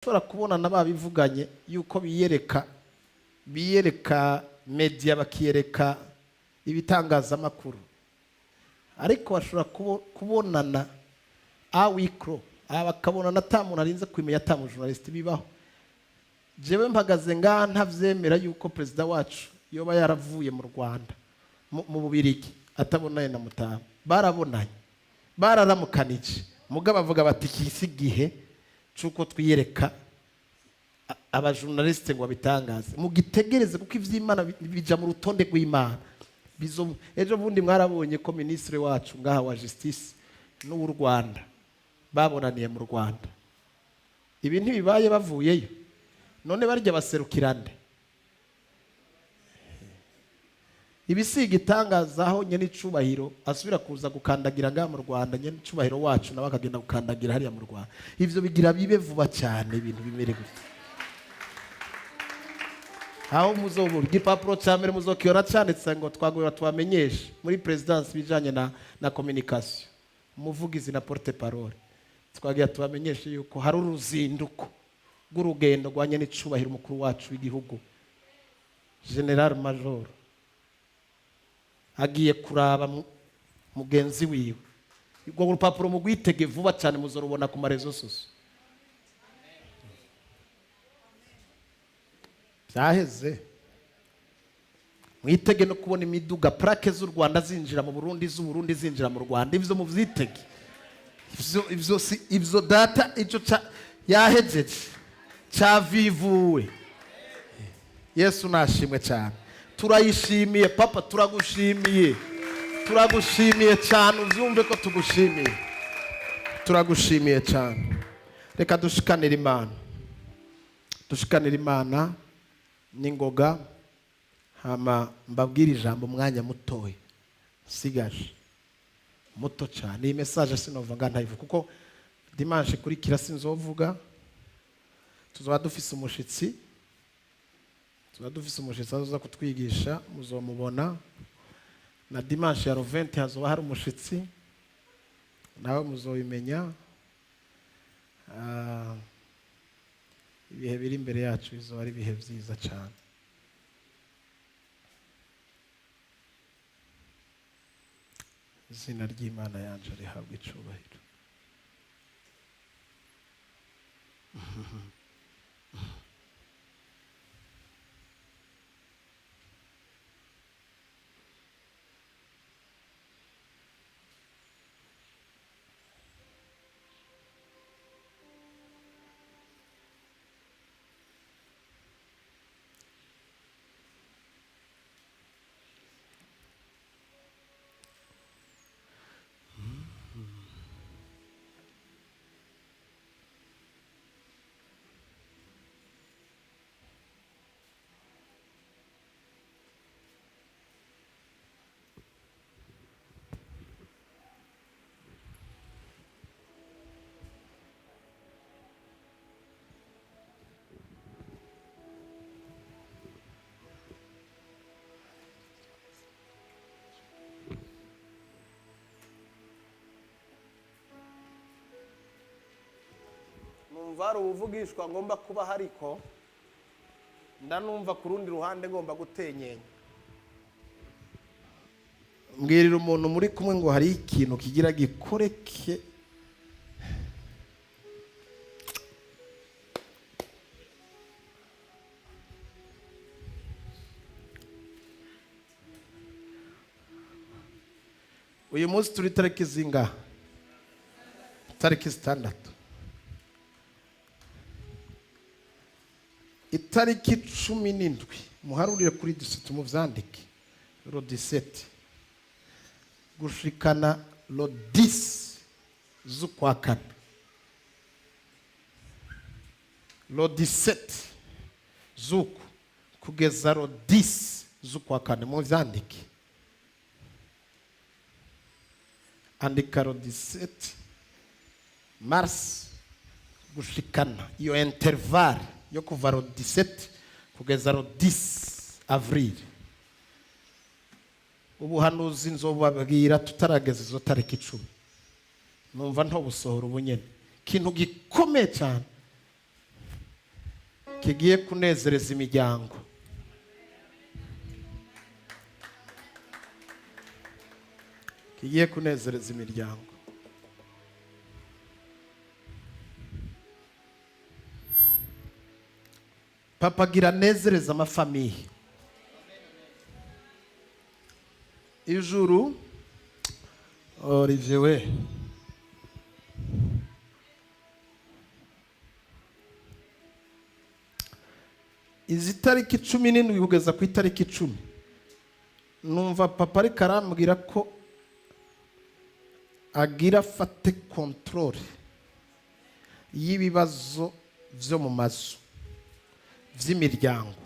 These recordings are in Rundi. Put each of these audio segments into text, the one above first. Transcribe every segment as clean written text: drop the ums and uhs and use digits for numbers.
Ushobora kubonana babivuganye yuko biyereka, biyereka media, bakiyereka ibitangazamakuru, ariko bashobora kubonana awikro, bakabonana ata muntu arinze kumenya, ata mu journaliste. Bibaho. Jewe mpagaze ngaha ntavyemera yuko perezida wacu yoba yaravuye mu Rwanda, mu Bubirigi, atabonanye na Mutama. Barabonanye, bararamukanije, mugabo bavuga bati iki si igihe c'uko twiyereka abajournaliste ngo babitangaze. Mugitegereze, kuko ivy'Imana bija mu rutonde rw'Imana. Bizo ejo bundi mwarabonye ko ministre wacu ngaha wa justice n'uw'u Rwanda babonaniye mu Rwanda. Ibi ntibibaye bavuyeyo? None barya baserukirande? Ibi si igitangaza aho nyene icubahiro asubira kuza gukandagira ngaha mu Rwanda, nyene icubahiro wacu nawe akagenda gukandagira hariya mu Rwanda. Ivyo bigira bibe vuba cyane, ibintu bimere gutya. Aho muzobura igipapuro cya mbere, muzokibona cyanditse ngo twagomba tubamenyeshe muri présidence ibijanye na communication, umuvugizi na porte parole, twagira tubamenyeshe yuko hari uruzinduko rw'urugendo rwa nyene icubahiro umukuru wacu w'igihugu, General Major, agiye kuraba mugenzi wiwe. Urwo rupapuro mugwitege vuba cyane, muzorubona ku ma réseaux sociaux. Byaheze. Mwitege no kubona imiduga plaque z'u Rwanda zinjira mu Burundi, z'u Burundi zinjira mu Rwanda. Ivyo muvyitege. Ivyo si ivyo data, ico yahejeje cavivuwe. Yesu nashimwe cyane. Turayishimiye papa, turagushimiye, turagushimiye cyane. Uvyumve ko tugushimiye, turagushimiye cyane. Reka dushikanire Imana, dushikanire Imana n'ingoga, hama mbabwire ijambo umwanya mutoya nsigaje, muto cyane. Iyi message sinova nga ntayivuga, kuko dimanche ikurikira sinzovuga, tuzaba dufise umushitsi, tuzaba dufise umushitsi azoza kutwigisha, muzomubona. Na dimanche ya le 20 hazoba hari umushitsi, nawe muzobimenya. Ah, ibihe biri imbere yacu bizoba ari ibihe byiza cyane. Izina ry'Imana yanje rihabwa icubahiro. Numva hari ubuvugishwa ngomba kuba hariko, ndanumva ku rundi ruhande ngomba gutenyenya. Mbwirira umuntu muri kumwe ngo hari ikintu kigira gikoreke. Uyu munsi turi tariki zingahe? Tariki 6. Itariki 17, muharurire kuri 17, muvyandike, le 17 gushikana le 10 z'ukwa kane, le 17 z'uku kugeza le 10 z'ukwa kane, muvyandike. Andika le 17 mars gushikana iyo intervalle yo kuva le 17 kugeza le 10 avril. Ubuhanuzi nzobabwira tutarageza izo tariki 10, numva ntobusohora ubu nyene. Ikintu gikomeye cyane. Kigiye kunezereza imiryango. Kigiye kunezereza imiryango. Papa agira anezereza ama familles. Ijuru, Olivier we, izi tariki 17 kugeza ku itariki 10, numva papa ariko arambwira ko agira afate contrôle y'ibibazo byo mu mazu by'imiryango.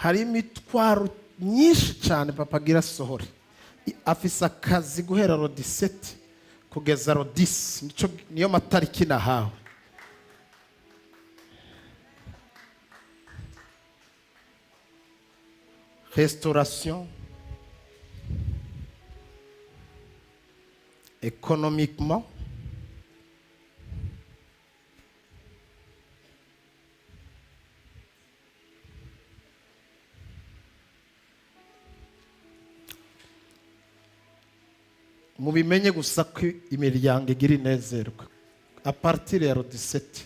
Hari imitwaro myinshi cyane papa agira asohore. Afise akazi guhera le 17 kugeza le 10. Niyo matariki nahawe. Restauration économiquement, mubimenye gusa ko imiryango igira inezerwa à partir ya le 17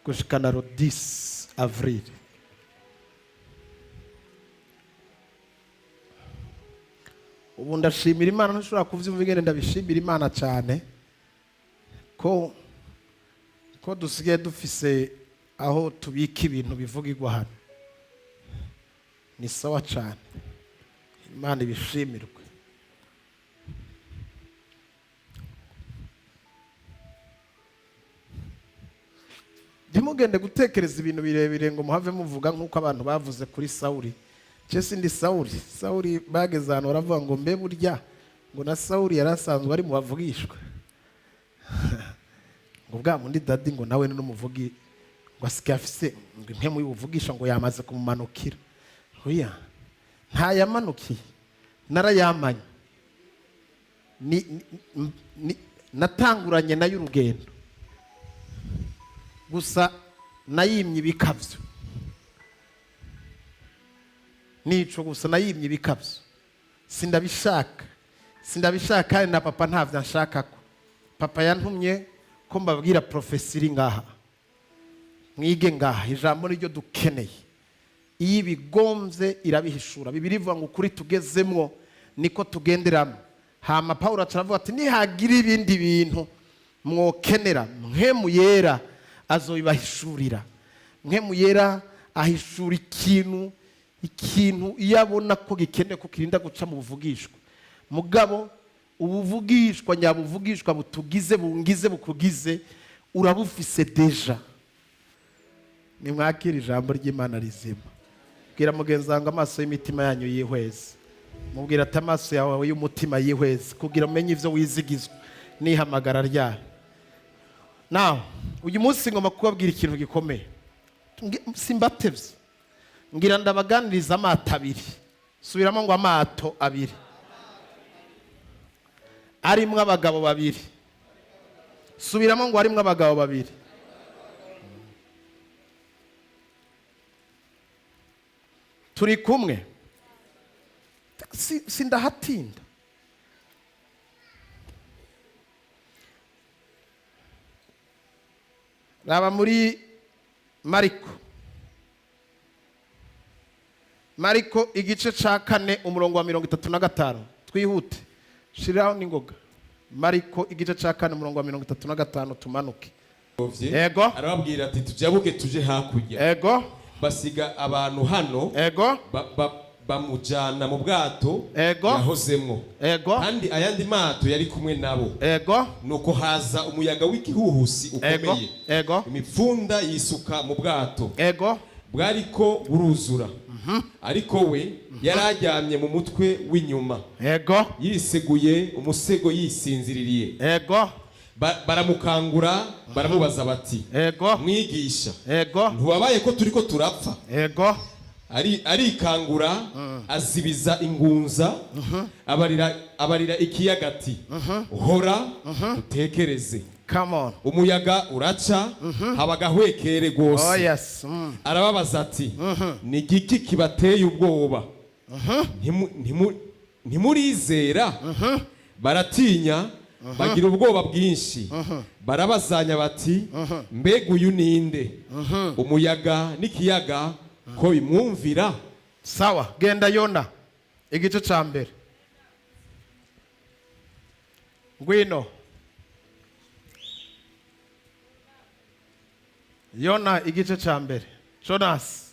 gushikana le 10 avril. Ubu ndashimira Imana, ntushobora kuvyumva ingene ndabishimira Imana cyane ko dusigaye dufise aho tubika ibintu bivugirwa hano. Ni sawa cyane, Imana ibishimirwe. Ntimugende gutekereza ibintu birebire ngo muhave muvuga nk'uko abantu bavuze kuri Sawuri. Cye sindi Sawuri. Sawuri bageze ahantu baravuga ngo mbe burya ngo na Sawuri yari asanzwe ari mu bavugishwa, ngo bwa mundi daddy ngo nawe n'umuvugi, ngo asigaye afise ngo impemu y'ubuvugisha, ngo yamaze kumumanukira. Oya, ntayamanukiye, narayamanye. Ni natanguranye nayo urugendo, gusa nayimye ibikabyo. Nico gusa, nayimye ibikabyo. Sindabishaka, sindabishaka, kandi na papa ntavyo anshakako. Papa yantumye ko mbabwira prophétie iri ngaha, mwige ngaha. Ijambo niryo dukeneye. Iyo ibigombye irabihishura. Bibiliya ivuga ngo ukuri tugezemwo niko tugenderamo. Hama Pawulo aca aravuga ati nihagira ibindi bintu mwokenera, Mpwemu Yera azobibahishurira. Mpwemu Yera ahishura ikintu iyo abona ko gikenewe, ko kirinda guca mu buvugishwa. Mugabo ubuvugishwa nyabuvugishwa butugize, bungize, bukugize, urabufise déjà. Nimwakire ijambo ry'Imana rizima. Bwira mugenzi wawe ngo amaso y'imitima yanyu yihweze. Mubwira ati amaso yawe y'umutima yihweze, kugira umenye ivyo wizigizwa n'ihamagara ryayo. Nawe uyu munsi ngomba kubabwira ikintu gikomeye. Simbatevye, ngira ndabaganiriza amato abiri. Subiramo ngo amato abiri arimwo abagabo babiri. Subiramo ngo arimwo abagabo babiri. Turi kumwe? Sindahatinda. Raba muri Mariko, Mariko igice ca 4, umurongo wa 35. Twihute, shiraho n'ingoga. Mariko igice ca 4, umurongo wa 35, tumanuke. Ego. Arababwira ati tujabuke tuje hakurya. Ego. Basiga abantu hano, Ego. bamujana mu bwato Ego. yahozemwo, Ego. kandi ayandi mato yari kumwe nabo. Ego. Nuko haza umuyaga w'igihuhusi Ego. ukomeye, Ego. imipfunda yisuka mu bwato, Ego. bwariko buruzura. Ariko we yari aryamye mu mutwe w'inyuma, Ego. yiseguye umusego, yisinziririye. Ego. Baramukangura, baramubaza bati: Ego. "Mwigisha, Ego. ntiwabaye ko turiko turapfa?" Ego. Arikangura azibiza ingunza, abarira ikiyaga ati: "Hora, utekereze." Come on. Umuyaga uraca, haba agahwekere rwose. Oh yes. Arababaza ati: "Ni igiki kibateye ubwoba? Ntimurizera?" Baratinya, bagira ubwoba bwinshi, barabazanya bati: "Mbega uyu ninde, umuyaga n'ikiyaga ko bimwumvira?" Sawa, genda Yona igice ca mbere. Ngwino Yona igice ca mbere. Jonas,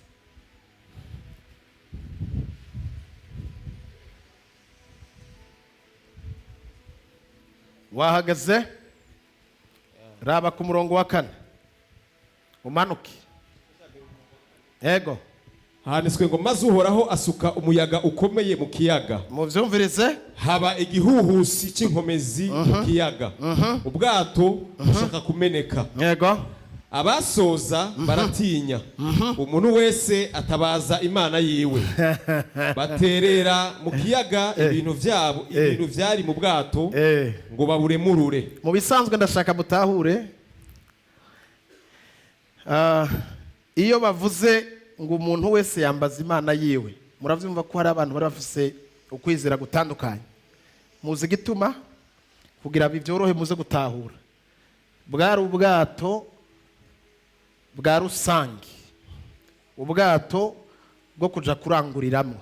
wahageze? Raba ku murongo wa kane umanuke. Yego. Handitswe ngo: "Maze Uhoraho asuka umuyaga ukomeye mu kiyaga, Muvyumvirize. haba igihuhusi cy'inkomezi mu kiyaga, ubwato bushaka kumeneka. Abasoza baratinya, umuntu wese atabaza imana yiwe. Baterera mu kiyaga ibintu byabo, ibintu byari mu bwato, ngo baburemurure." Mu bisanzwe ndashaka mutahure. Iyo bavuze ngo umuntu wese yambaza imana yiwe, murabyumva ko hari abantu bari bafise ukwizera gutandukanye. Muzi igituma? Kugira byorohe muze gutahura, bwari ubwato bwa rusange, ubwato bwo kuja kuranguriramo.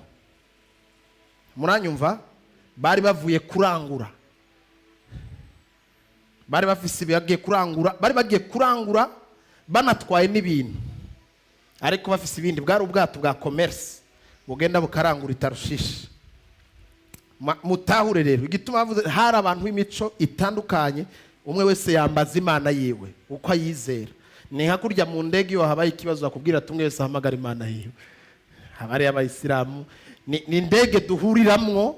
Muranyumva? Bari bavuye kurangura, bari bafise bagiye kurangura, bari bagiye kurangura banatwaye n'ibintu, ariko bafise ibindi. Bwari ubwato bwa commerce bugenda bukarangura i Tarushishi. Mutahure rero igituma bavuze hari abantu b'imico itandukanye, umwe wese yambaza imana yiwe uko ayizera. Ni nka kurya mu ndege, iyo habaye ikibazo bakubwira ati: "Umwe wese ahamagara imana yiwe." Haba hariyo abayisilamu. Ni indege duhuriramwo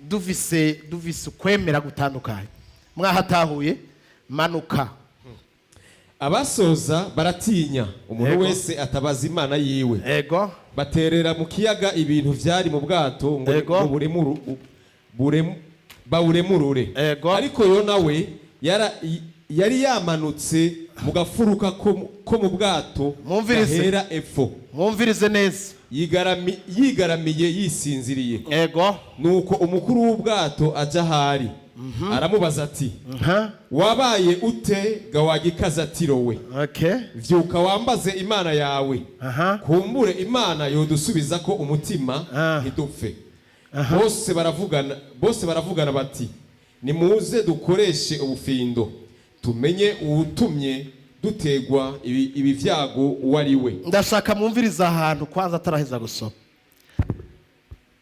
dufise ukwemera gutandukanye. Mwahatahuye? Manuka. Abasoza baratinya, umuntu wese atabaza imana yiwe. Baterera mu kiyaga ibintu byari mu bwato ngo ngo bawuremurure. Ariko Yona we yari yamanutse mu gafuruka ko mu bwato Mwumvirize. gahera epfo, Mwumvirize neza. yigaramiye yisinziriye. Nuko umukuru w'ubwato aja ahari, aramubaza ati: "Wabaye ute ga wagikazatiro we? Vyuka wambaze imana yawe. Kumbure imana yodusubiza ko umutima, ntidupfe." Bose baravugana bati: "Nimuze dukoreshe ubufindo, tumenye uwutumye dutegwa ibi vyago uwo ari we." Ndashaka mwumvirize ahantu kwanza ataraheza gusoma.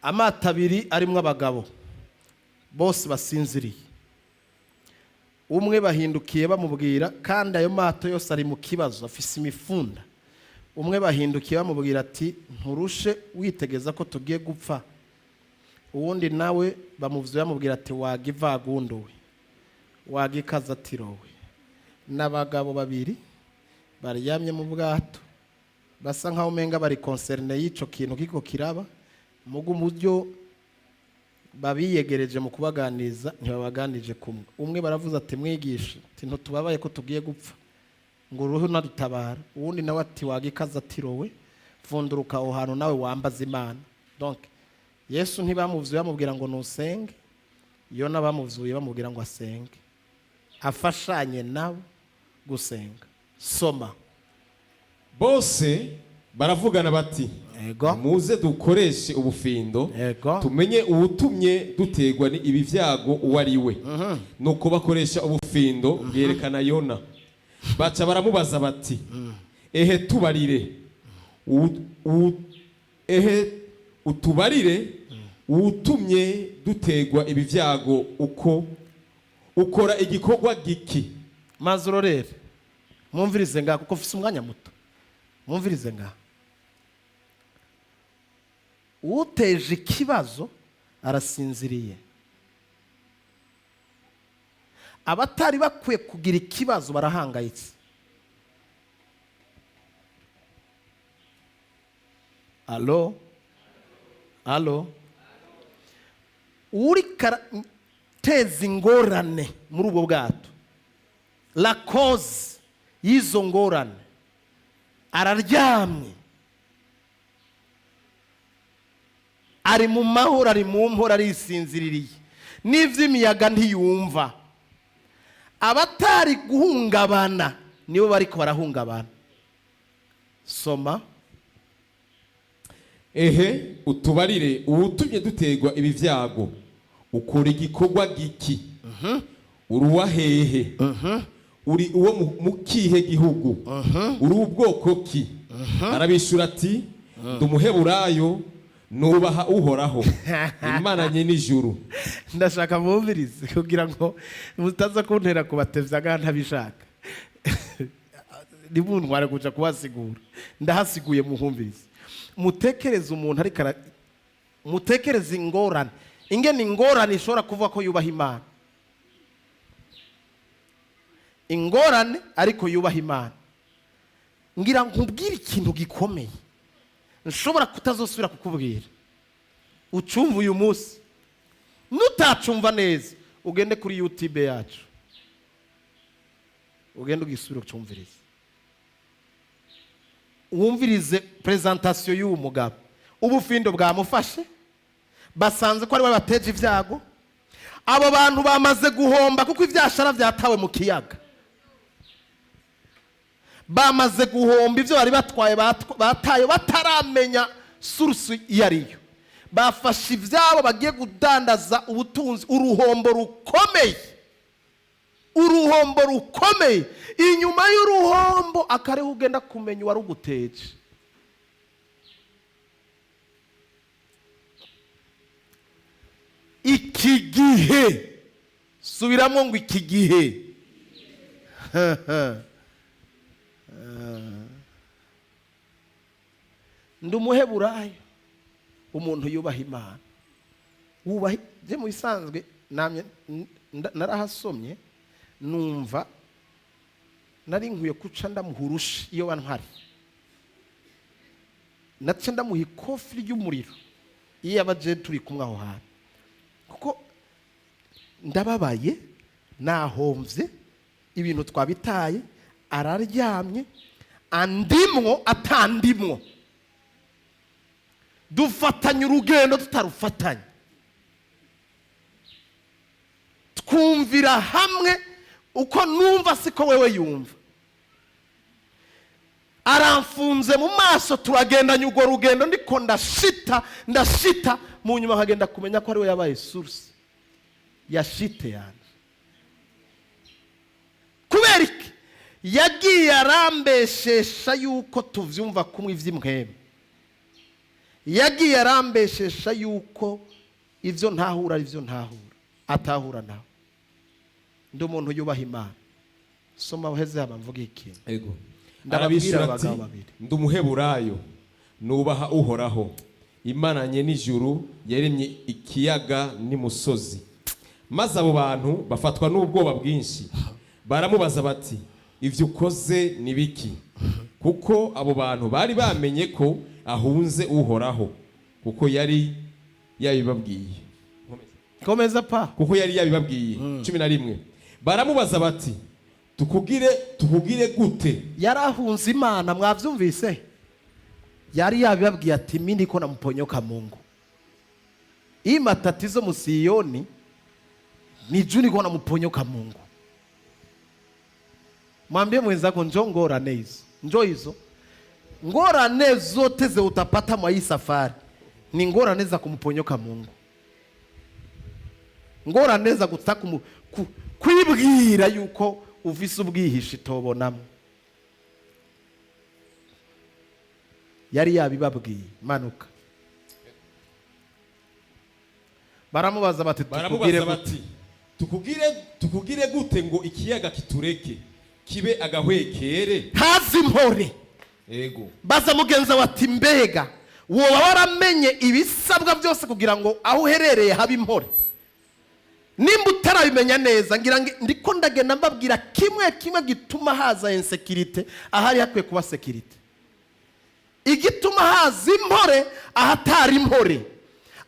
Amato abiri arimwo abagabo bose basinziriye. Umwe bahindukiye bamubwira, kandi ayo mato yose ari mu kibazo, afise imifunda. Umwe bahindukiye bamubwira ati: "Nturushe witegeza ko tugiye gupfa?" Uwundi nawe bamuvuze bamubwira ati: "Waga ivagunduwe, waga ikazatirowe." N'abagabo babiri baryamye mu bwato, basa nkaho umenga bari concernés y'ico kintu kiko kiraba. Mugu buryo babiyegereje mu kubaganiriza, ntibabaganirije kumwe. Umwe baravuze ati: "Mwigisha," ati, "ntitubabaye ko tugiye gupfa ngo uruhu nadutabara?" Uwundi nawe ati: "Waga ikazatirowe, vunduruka aho hantu nawe wambaza imana." Donc Yesu ntibamuvuye bamubwira ngo nusenge. Yona bamuvuye bamubwira ngo asenge, afashanye nabo gusenga. Soma. Bose baravugana bati: "Muze dukoreshe ubufindo, tumenye uwutumye dutegwa ni ibi vyago uwo ari we." Nuko bakoresha ubufindo, bwerekana Yona. Baca baramubaza bati: "Ehe tubarire, ehe utubarire uwutumye dutegwa ibi vyago, uko ukora igikorwa giki?" Maze urorere, mwumvirize ngaha kuko mfise umwanya muto. Mwumvirize ngaha: uteje ikibazo arasinziriye, abatari bakwiye kugira ikibazo barahangayitse. Allô, allô? Uri teza ingorane muri ubwo bwato, la cause y'izo ngorane, araryamye, ari mu mahoro, ari mu mpora, arisinziririye, n'iby'imiyaga ntiyumva. Abatari guhungabana nibo bariko barahungabana. Soma. Ehe, utubarire uwutumye duterwa ibi byago. Ukora igikorwa giki? Uri uwa hehe? Uri uwo mu kihe gihugu? Uri ubwoko ki? Arabishura ati: "Ndi Umuheburayo, nubaha Uhoraho, Imana nyen'ijuru." Ndashaka mwumvirize kugira ngo mutaza kuntera kubatevya ngaha ntabishaka. Ntimuntware kuja kuhasigura, ndahasiguye. Muhumvirize, mutekereze umuntu ariko mutekereze ingorane, ingene ingorane ishobora kuvuga ko yubaha Imana. Ingorane ariko yubaha Imana. Ngira nkubwire ikintu gikomeye nshobora kutazosubira kukubwira. Ucumva uyu munsi, nutacumva neza ugende kuri YouTube yacu, ugende ugisubire ucumvirize, wumvirize présentation y'uwo mugabo. Ubufindo bwamufashe, basanze ko ari we bateje ibyago. Abo bantu bamaze guhomba kuko ibyashara byatawe mu kiyaga. Bamaze guhomba ibyo bari batwaye, bataye bataramenya source iyo ariyo. Bafashe ibyabo bagiye kudandaza, ubutunzi, uruhombo rukomeye, uruhombo rukomeye. Inyuma y'uruhombo akariho ugenda kumenya uwaruguteje. Iki gihe, subiramo ngo iki gihe. Ndi Umuheburayo, umuntu yubaha Imana, wubaha je. Mu bisanzwe namye narahasomye, numva nari nkwiye kuca ndamuha urushi. Iyo bantwari naca ndamuha ikofi ry'umuriro iyo yaba je turi kumwe aho hantu, kuko ndababaye, nahomvye, ibintu twabitaye, araryamye, andimwo atandimwo, dufatanya urugendo tutarufatanya, twumvira hamwe. Uko numva siko wewe yumva. Aramfunze mu maso, turagendanye urwo rugendo, ndiko ndashita, ndashita, mu nyuma nkagenda kumenya ko ariwe yabaye source ya chute yanjye. Kubera iki? Yagiye arambeshesha yuko tuvyumva kumwe ivy'impwemu. Yagiye arambeshesha yuko ibyo ntahura ari byo ntahura, atahura nawe. Ndi umuntu yubaha Imana. Soma uheze haba mvuga ikintu. Ego. Ndababwira Arabishyura ati: abagabo babiri. "Ndi Umuheburayo, nubaha Uhoraho, Imana nyen'ijuru, yaremye ikiyaga n'imusozi." Maze abo bantu bafatwa n'ubwoba bwinshi, baramubaza bati: "Ibyo ukoze ni biki?" Kuko abo bantu bari bamenye ko ahunze Uhoraho, kuko yari yabibabwiye. Komeza pa. Kuko yari yabibabwiye. 11. Baramubaza bati: Tukugire gute?" Yarahunze Imana, mwabyumvise? Yari yabibabwiye ati: "Mi niko namponyoka Mungu, hii matatizo musioni ni juu niko namponyoka Mungu." Mwambie mwenzako, njo ngorane hizo, njo hizo ngorane zote ze utapata mwa hii safari ni ngorane za kumponyoka Mungu, ngorane za guta kwibwira yuko ufise ubwihisho itobonamo. Yari yabibabwiye. Manuka. Baramubaza bati: "Tukugire Baramubaza gute?" bati: Tukugire gute ngo ikiyaga kitureke kibe agahwekere?" Hazi impore. Ego. Baza mugenzi wawe ati: "Mbega woba waramenye ibisabwa byose kugira ngo aho uherereye habe impore?" Nimba utarabimenya neza, ngira ngo ndiko ndagenda mbabwira kimwe kimwe gituma haza insécurité ahari hakwiye kuba sécurité. Igituma haza impore ahatari impore.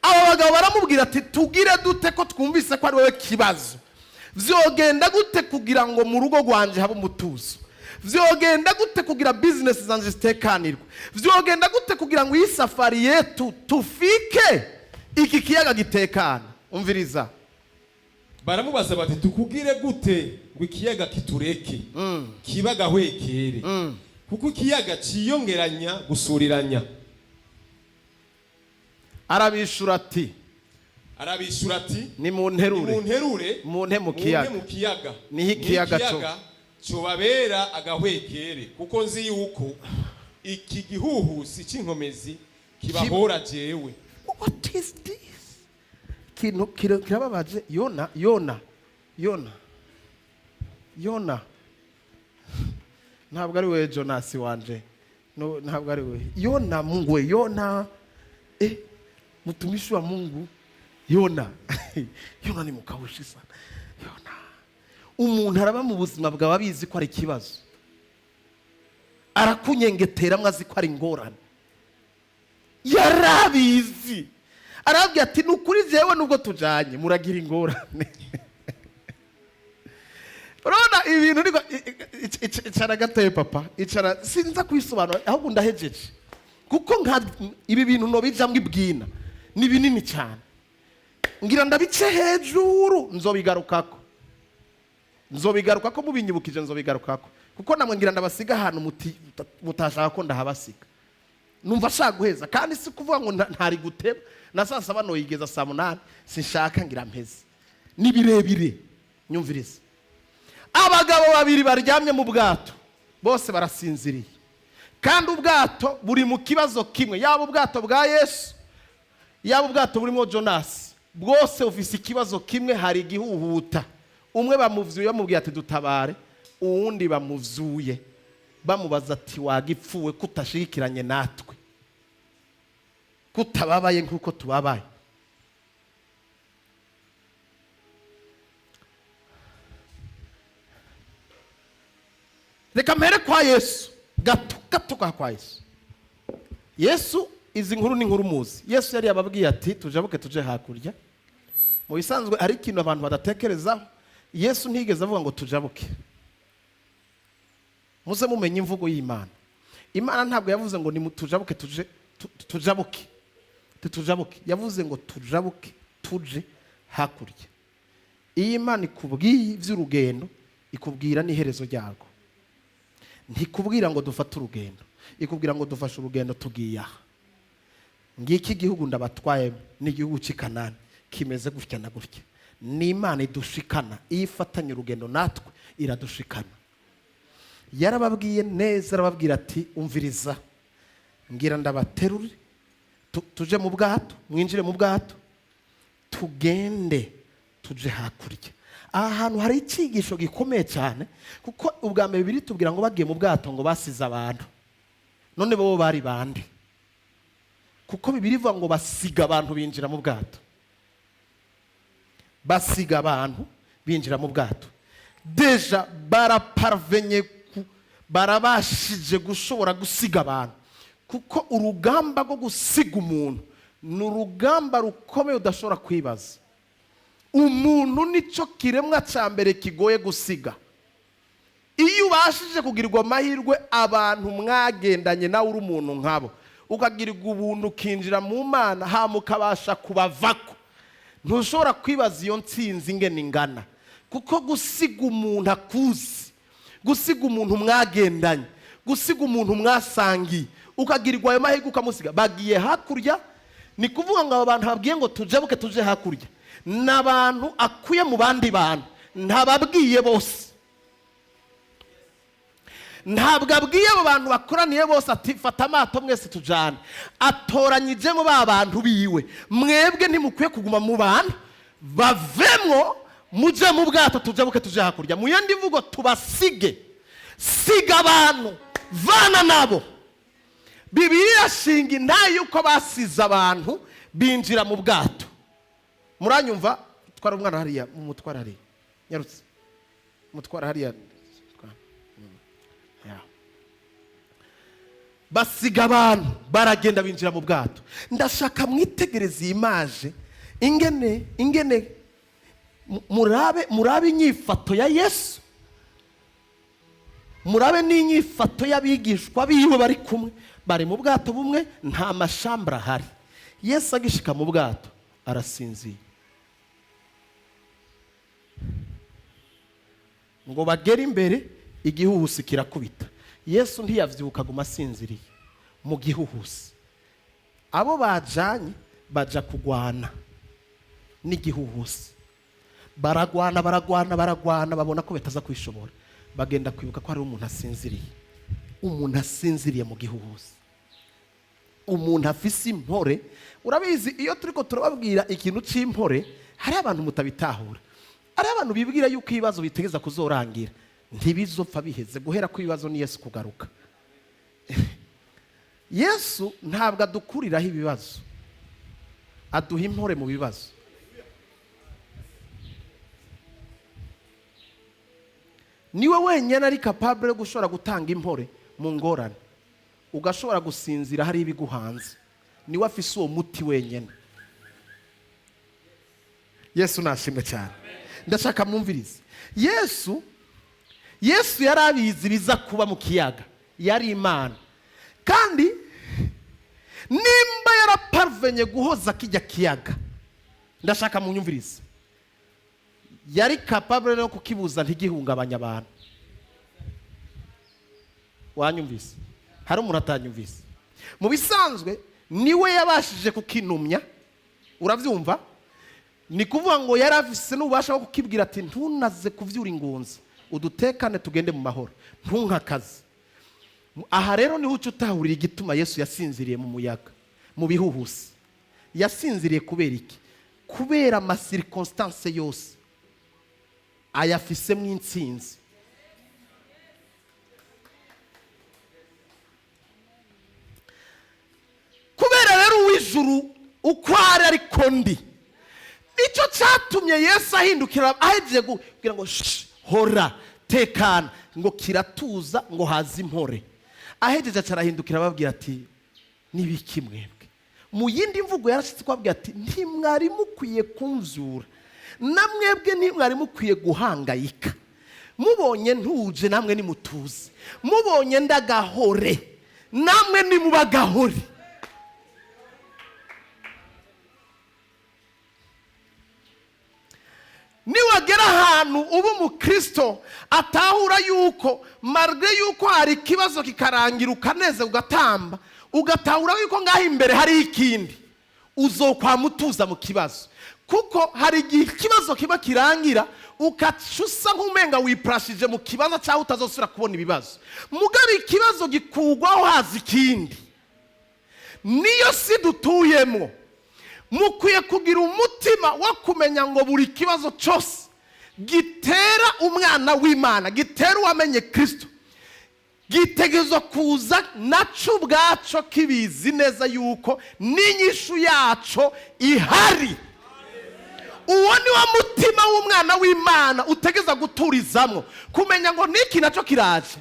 Aba bagabo baramubwira ati: "Tugire dute ko twumvise ko ari wowe kibazo? Vyogenda gute kugira ngo mu rugo rwanje habe umutuzo? Vyogenda gute kugira business zanje zitekanirwe? Vyogenda gute kugira ngo iyi safari yetu tufike iki kiyaga gitekana?" Umviriza. Baramubaza bati: "Tukugire gute ngo ikiyaga kitureke, kiba agahwekere? Kuko ikiyaga ciyongeranya gusuriranya." Arabishura ati: Arabishura ati: "Nimunterure, "Nimunterure, munte mu munte kiyaga, mu kiyaga, niho ikiyaga cobabera agahwekere, kuko nzi yuko iki gihuhusi c'inkomezi kibahora jewe." What is this? Ikintu kirababaje. Yona, Yona, Yona, Yona, ntabwo ari we Jonasi wanje. No, ntabwo ari we Yona. Mungu we, Yona, mtumishi wa Mungu Yona. Yona ni mukawushi sana. Yona, umuntu araba mu buzima bwawe abizi ko ari ikibazo, arakunyengeteramwo azi ko ari ingorane. Yarabizi, arabwira ati: "Ni ukuri jewe nubwo tujanye muragira ingorane." Urabona ibintu niko icara gatoye papa, icara. Sinza kwisobanura, ahubwo ndahejeje, kuko nka ibi bintu nobijamwo ibwina ni binini cyane. Ngira ndabice hejuru, nzobigarukako, nzobigarukako. Mubinyibukije nzobigarukako, kuko namwe ngira ndabasiga ahantu mutashaka ko ndahabasiga. Numva ashaka guheza, kandi si kuvuga ngo ntari guteba na saa 7 noyigeza saa 8. Sinshaka, ngira mpeze, ni birebire. Nyumvirize. Abagabo babiri baryamye mu bwato, bose barasinziriye, kandi ubwato buri mu kibazo kimwe. Yaba ubwato bwa Yesu, yaba ubwato burimo Jonasi, bwose bufise ikibazo kimwe: hari igihuhuta. Umwe bamuvyuye bamubwiye ati: "Dutabare." Uwundi bamuvyuye bamubaza ati: "Wagipfuwe, kutashigikiranye natwe, kutababaye nk'uko tubabaye?" Reka mpere kwa Yesu gato gato kwa Yesu. Yesu, izi nkuru ni nkuru muzi. Yesu yari yababwiye ati: "Tujabuke tuje hakurya." Mu bisanzwe hari ikintu abantu badatekerezaho: Yesu ntiyigeze avuga ngo tujabuke. Muze mumenye imvugo y'Imana. Imana ntabwo yavuze ngo ni tujabuke tuje tujabuke, tujabuke. Yavuze ngo tujabuke tuje hakurya. Iyo Imana ikubwiye iby'urugendo, ikubwira n'iherezo ryarwo. Ntikubwira ngo dufate urugendo, ikubwira ngo dufashe urugendo, tugiye aha. Ngiki igihugu ndabatwayemo, ni igihugu cy'i Kanani, kimeze gutya na gutya. Ni Imana idushikana. Iyo ifatanye urugendo natwe, iradushikana. Yarababwiye neza, arababwira ati: "Umviriza, ngira ndabaterure, tuje mu bwato, mwinjire mu bwato, tugende tuje hakurya." Aha hantu hari icyigisho gikomeye cyane, kuko ubwa mbere biri tubwira ngo bagiye mu bwato, ngo basize abantu. None bo bari bande? Kuko Bibiri ivuga ngo basiga abantu binjira mu bwato. Basiga abantu binjira mu bwato, déjà baraparvenye, barabashije gushobora gusiga abantu, kuko urugamba rwo gusiga umuntu ni urugamba rukomeye udashobora kwibaza. Umuntu nicyo kiremwa cya mbere kigoye gusiga. Iyo ubashije kugirirwa amahirwe, abantu mwagendanye nawe uri umuntu nkabo, ukagirirwa ubuntu ukinjira mu Mana, hama ukabasha kubavako, ntushobora kwibaza iyo ntsinzi ingene ingana. Kuko gusiga umuntu akuzi, gusiga umuntu mwagendanye, gusiga umuntu mwasangiye, ukagirirwa ayo mahirwe ukamusiga, bagiye hakurya. Ni kuvuga ngo abo bantu babwiye ngo tujabuke tuje hakurya, ni abantu akuye mu bandi bantu. Ntababwiye bose, ntabwo abwiye abo bantu bakoraniye bose ati: "Fata amato mwese tujane." Atoranyijemo ba bantu biwe: "Mwebwe ntimukwiye kuguma mu bantu, bavemwo muje mu bwato, tujabuke tuje hakurya." Mu yandi mvugo, tubasige. Siga abantu, vana nabo. Bibiliya irashinga intahe yuko basize abantu binjira mu bwato. Muranyumva? Twara umwana hariya, mumutwara hariya, nyarutse, mutwara hariya. Ya. Basiga abantu, baragenda, binjira mu bwato. Ndashaka mwitegereze iyi image, ingene murabe inyifato ya Yesu, murabe n'inyifato y'abigishwa biwe bari kumwe, bari mu bwato bumwe, nta ma chambres ahari. Yesu agishika mu bwato arasinziye. Ngo bagere imbere, igihuhusi kirakubita. Yesu ntiyavyuka, aguma asinziriye mu gihuhusi. Abo bajanye baja kugwana n'igihuhusi, baragwana, baragwana, baragwana, babona ko bataza kwishobora. Bagenda kwibuka ko hari umuntu asinziriye, umuntu asinziriye mu gihuhusi, umuntu afise impore. Urabizi, iyo turiko turababwira ikintu c'impore, hari abantu mutabitahura. Hari abantu bibwira yuko ibibazo bitegeza kuzorangira. Ntibizopfa biheze. Guhera ko ibibazo ni Yesu kugaruka. Yesu ntabwo adukuriraho ibibazo, aduha impore mu bibazo. Niwe wenyine ari capable yo gushobora gutanga impore mu ngorane, ugashobora gusinzira hari ibiguhanze. Niwe afise uwo muti wenyine. Yesu nashimwe cyane. Ndashaka mwumvirize. Yesu yari abizi biza kuba mu kiyaga, yari Imana. Kandi nimba yaraparvenye guhoza kijya kiyaga, ndashaka munyumvirize, yari capable no kukibuza ntigihungabanya abantu. Wanyumvise? Hari umuntu atanyumvise? Mu bisanzwe niwe yabashije kukinumya, urabyumva? Ni kuvuga ngo yari afise n'ububasha bwo kukibwira ati: "Ntunaze kuvyura ingunzi, udutekane, tugende mu mahoro, ntunkakaze." Aha rero niho uca utahurira igituma Yesu yasinziriye mu muyaga, mu bihuhusi. Yasinziriye kubera iki? Kubera ama circonstances yose ayafisemo intsinzi. Kubera rero uw'ijuru uko ari ariko ndi, nicyo cyatumye Yesu ahindukira ahejeje kugira ngo: "Shh, hora, tekana," ngo kiratuza, ngo haze impore. Ahejeje acarahindukira ababwira ati: "Nibiki mwebwe?" Mu yindi mvugo yarashyitse kubabwira ati: "Ntimwari mukwiye kumvyura, na mwebwe ntimwari mukwiye guhangayika. Mubonye ntuje, namwe nimutuze. Mubonye ndagahore, namwe nimubagahore." Niwagera ahantu uba umukristo atahura yuko malgré yuko hari ikibazo kikarangira, ukaneze, ugatamba, ugatahura yuko ngaho imbere hari ikindi, uzokwama utuza mu kibazo. Kuko hari igihe ikibazo kiba kirangira, ukaca usa nk'umenga wipurashije mu kibazo cyangwa utazosubira kubona ibibazo. Mugabo ikibazo gikugwaho haza ikindi. Niyo si dutuyemo. Mukwiye kugira umutima wo kumenya ngo buri kibazo cyose gitera umwana w'Imana, gitera uwamenye Kirisito, gitegerezwa kuza nacyo ubwaco kibizi neza yuko n'inyishu yaco ihari. Uwo ni wo mutima w'umwana w'Imana utegeza guturizamo, kumenya ngo niki nacyo kiraje.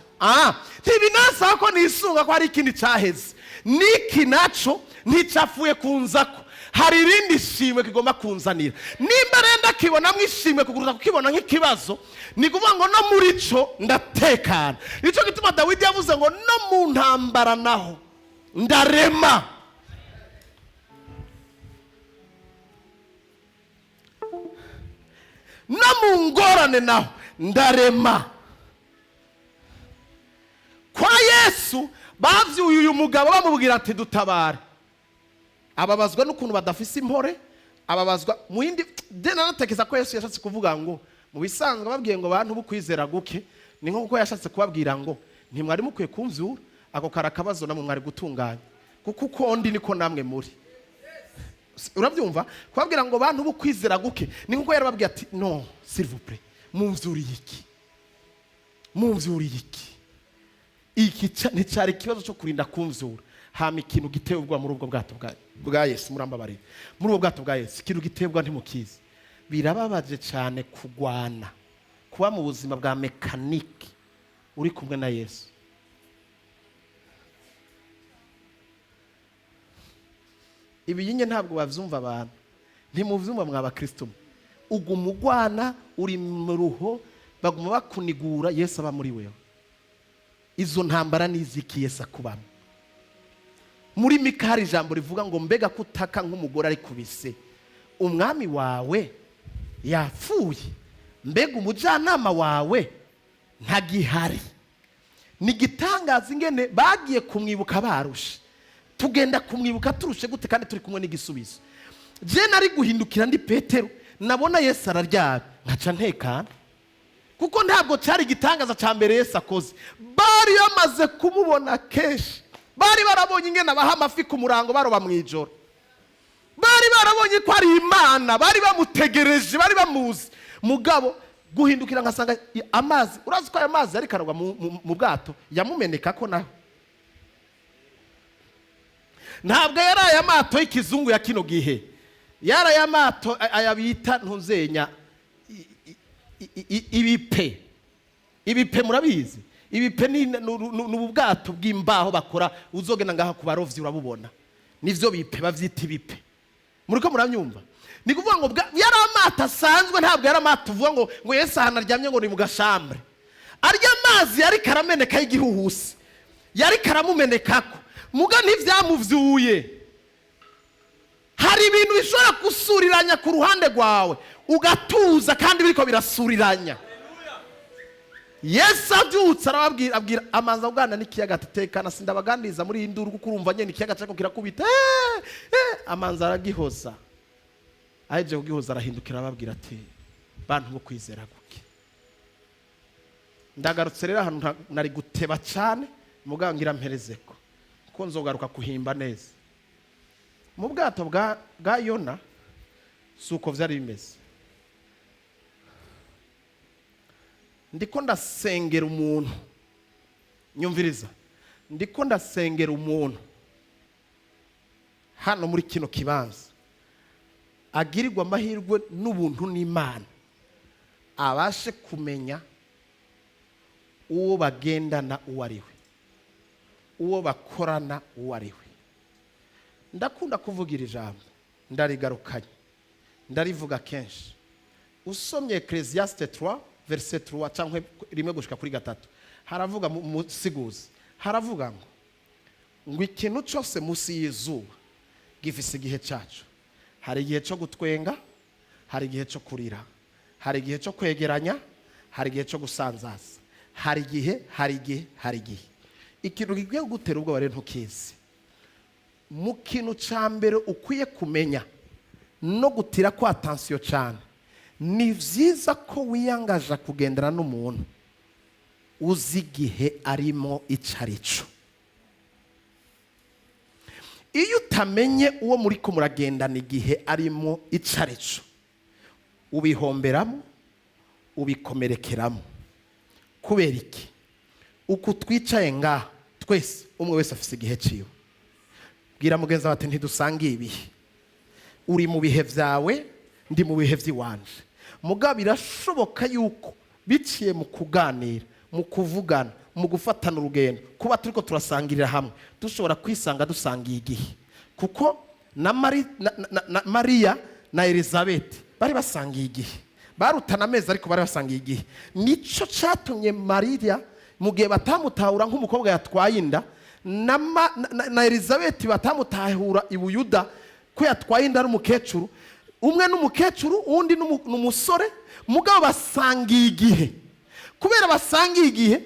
Ntibinasaba ko nisunga ko hari ikindi cyaheze. Niki nacyo nticapfuye kunzako, hari irindi shimwe kigomba kunzanira. Nimba rero ndakibonamo ishimwe kuguruza kukibona nk'ikibazo, ni kuvuga ngo no muri cyo ndatekana. Nicyo gituma Dawidi yavuze ngo: "No mu ntambara naho ndarema." No mu ngorane naho ndarema. Kwa Yesu bavyuye uyu mugabo bamubwira ati: "Dutabare." Ababazwa n'ukuntu badafise impore, ababazwa mu yindi de. Nanatekereza ko Yesu yashatse kuvuga ngo mu bisanzwe babwiye ngo: "Bantu bukwizera guke," ni nko kuko yashatse kubabwira ngo: "Ntimwari mukwiye kumvyura, ako kari akabazo namwe mwari gutunganya, kuko uko ndi niko namwe muri." Urabyumva? Kubabwira ngo: "Bantu bukwizera guke," ni nkuko yarababwiye ati: "No, s'il vous plaît, mumvyuriye iki? Mumvyuriye iki? Iki nticyari ikibazo cyo kurinda kumvyura." Hama ikintu giteye ubwoba muri ubwo bwato bwa Yesu, murambabarira, muri ubwo bwato bwa Yesu ikintu giteye ubwoba ntimukizi. Birababaje cyane kugwana, kuba mu buzima bwa mécanique uri kumwe na Yesu. Ibiyinye ntabwo bavyumva abantu, ntimuvyumva mwa bakristo mwe. Uguma ugwana, uri mu ruho, baguma bakunigura. Yesu aba muri wewe. Izo ntambara n'iziki Yesu akubamo? Muri Mika hari ijambo rivuga ngo: "Mbega kutaka nk'umugore ari kubise, umwami wawe yapfuye, mbega umujyanama wawe ntagihari." Ni igitangaza ingene bagiye kumwibuka barushe. Tugenda kumwibuka turushe gute kandi turi kumwe n'igisubizo? Je nari guhindukira ndi Petero, nabona Yesu araryamye, nkaca ntekana, kuko ntabwo cyari igitangaza cya mbere Yesu akoze. Bari bamaze kumubona kenshi, bari barabonye ingene abaha amafi ku murango baroba mu ijoro, bari barabonye ko ari Imana, bari bamutegereje, bari bamuzi. Mugabo guhindukira ngasanga amazi, urazi ko aya mazi yari karagwa mu bwato yamumeneka ko naho ntabwo yari aya mato y'ikizungu ya kino gihe, yari aya mato aya bita ntuzenya ibipe. Ibipe murabizi? Ibipe ni ubu bwato bw'imbaho bakora, uzogenda ngaha ku barovyi urabubona, nivyo bipe, bavyita ibipe. Muriko muranyumva? Ni kuvuga ngo yari amato asanzwe, ntabwo yari amato uvuga ngo Yesu ahantu aryamye ngo ni mu gashambre. Arya mazi yari karameneka y'igihuhusi, yari karamumenekako, muga ntivyamuvyuye. Hari ibintu bishobora gusuriranya ku ruhande rwawe, ugatuza kandi biriko birasuriranya. Yesu abyutse arababwira, abwira amanza kuganira n'ikiyaga ati: "Tekana, sindabaganiriza muri iyi nduru," kuko urumva nyene ikiyaga cyako kirakubita. Amanza aragihoza. Ahejeje kugihoza arahindukira, arababwira ati: "Bantu bo kwizera guke." Ndagarutse rero ahantu nari guteba cyane, mugabo ngira mperezeko kuko nzogaruka kuhimba neza. Mu bwato bwa Yona si uko vyari bimeze. Ndiko ndasengera umuntu, nyumviriza, ndiko ndasengera umuntu hano muri kino kibanza agirirwa amahirwe n'ubuntu n'Imana, abashe kumenya uwo bagendana uwo ari we, uwo bakorana uwo ari we. Ndakunda kuvugira ijambo, ndarigarukanye, ndarivuga kenshi. Usomye Ecclésiaste 3 verset 3 cyangwa 1 gushika kuri 3, haravuga mu musiguzi, haravuga ngo ikintu cyose munsi y'izuba gifise igihe cyacu. Hari igihe cyo gutwenga, hari igihe cyo kurira, hari igihe cyo kwegeranya, hari igihe cyo gusanzaza, hari igihe, hari igihe, hari igihe. Ikintu gikwiye kugutera ubwoba rero ntukizi. Mu kintu cya mbere ukwiye kumenya no gutira kwa attention cyane, ni byiza ko wiyangaja kugendana n'umuntu uzi igihe arimo icyo ari cyo. Iyo utamenye uwo muri ko muragendana igihe arimo icyo ari cyo, ubihomberamo, ubikomerekeramo. Kubera iki? Uku twicaye ngaha twese, umwe wese afise igihe ciwe. Bwira mugenzi wawe ati: "Ntidusangiye ibihe. Uri mu bihe byawe, ndi mu bihe by'iwanje." Mugabo birashoboka yuko biciye mu kuganira, mu kuvugana, mu gufatana urugendo, kuba turiko turasangirira hamwe, dushobora kwisanga dusangiye igihe, kuko na Mariya na Elizabeth bari basangiye igihe, barutana amezi ariko bari basangiye igihe. Nico catumye Mariya, mu gihe batamutahura nk'umukobwa yatwaye inda, na Elizabeth batamutahura i Buyuda ko yatwaye inda ari umukecuru. Umwe n'umukecuru, uwundi n'umusore, mugabo basangiye igihe. Kubera basangiye igihe,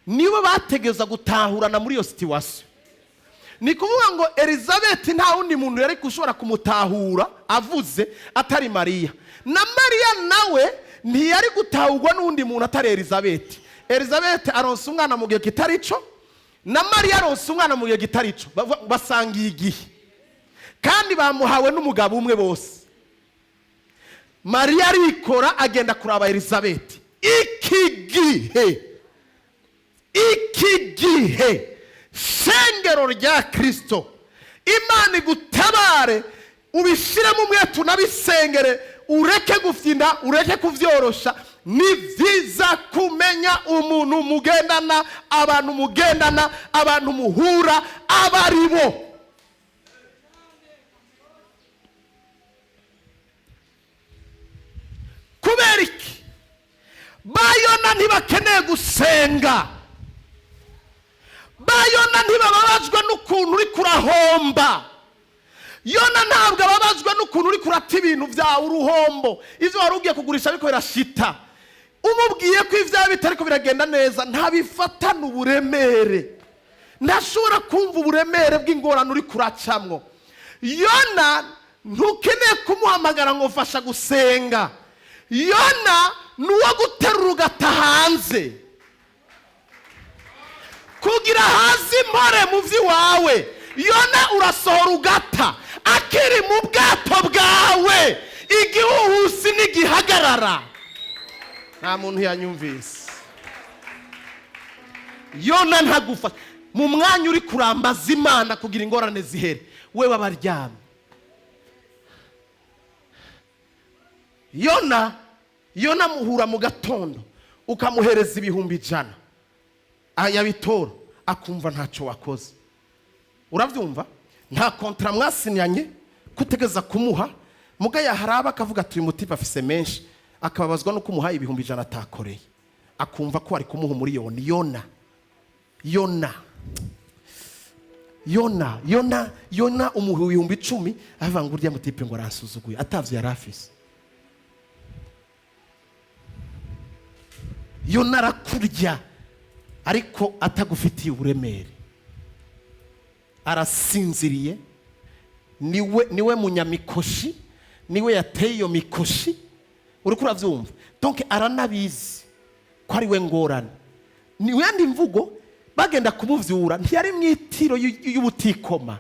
nibo bategeza gutahurana muri iyo situation. Ni kuvuga ngo Elizabeth nta wundi muntu yari gushobora kumutahura avuze atari Mariya, na Mariya nawe ntiyari gutahurwa n'undi muntu atari Elizabeth. Elizabeth aronsa umwana mu gihe kitari cyo, na Mariya aronsa umwana mu gihe kitari cyo. Basangiye igihe kandi bamuhawe n'umugabo umwe bose. Mariya arikora, agenda kuraba Elizabeth. Iki gihe, iki gihe, shengero rya Kirisito, Imana igutabare, ubishyiremo umwete, unabisengere, ureke gufyinda, ureke kubyorosha. Ni byiza kumenya umuntu mugendana, abantu mugendana, abantu muhura aba ari bo. Kubera iki? Bayona ntibakeneye gusenga. Bayona ntibababazwa n'ukuntu uri kurahomba. Yona ntabwo ababazwa n'ukuntu uri kurata ibintu byawe, uruhombo, ibyo wari ugiye kugurisha ariko birashita. Umubwiye ko ibyawe bitariko biragenda neza, ntabifatana uburemere, ntashobora kumva uburemere bw'ingorane uri kuracamwo. Yona ntukeneye kumuhamagara ngo fasha gusenga. Yona ni uwo guterura ugata hanze kugira haze impore mu by'iwawe. Yona urasohora ugata akiri mu bwato bwawe, igihuhusi ntigihagarara. Nta muntu yanyumvise. Yona ntagufasha mu mwanya uri kurambaza Imana kugira ingorane zihere, we wabaryamye. Yona muhura mu gatondo ukamuhereza 100,000, yabitora akumva ntacyo wakoze. Urabyumva? Nta contrat mwasinyanye kutegeza kumuha, muga yaharaba akavuga ati uyu mutipe afise menshi, akababazwa no kumuha 100,000 atakoreye, akumva ko ari kumuha 1,000,000. Yona, Yona, Yona, Yona, Yona umuha 10,000, avuga ngo urya mutipe ngo aransuzuguye, atavyo yari afise. Yona arakurya ariko atagufitiye uburemere, arasinziriye. Niwe munyamikoshi, niwe yateye iyo mikoshi. Uriko uravyumva? Donc aranabizi ko ari we ngorane. Niwe yandi mvugo bagenda kumuvyura, ntiyari mwitiro y'ubutikoma.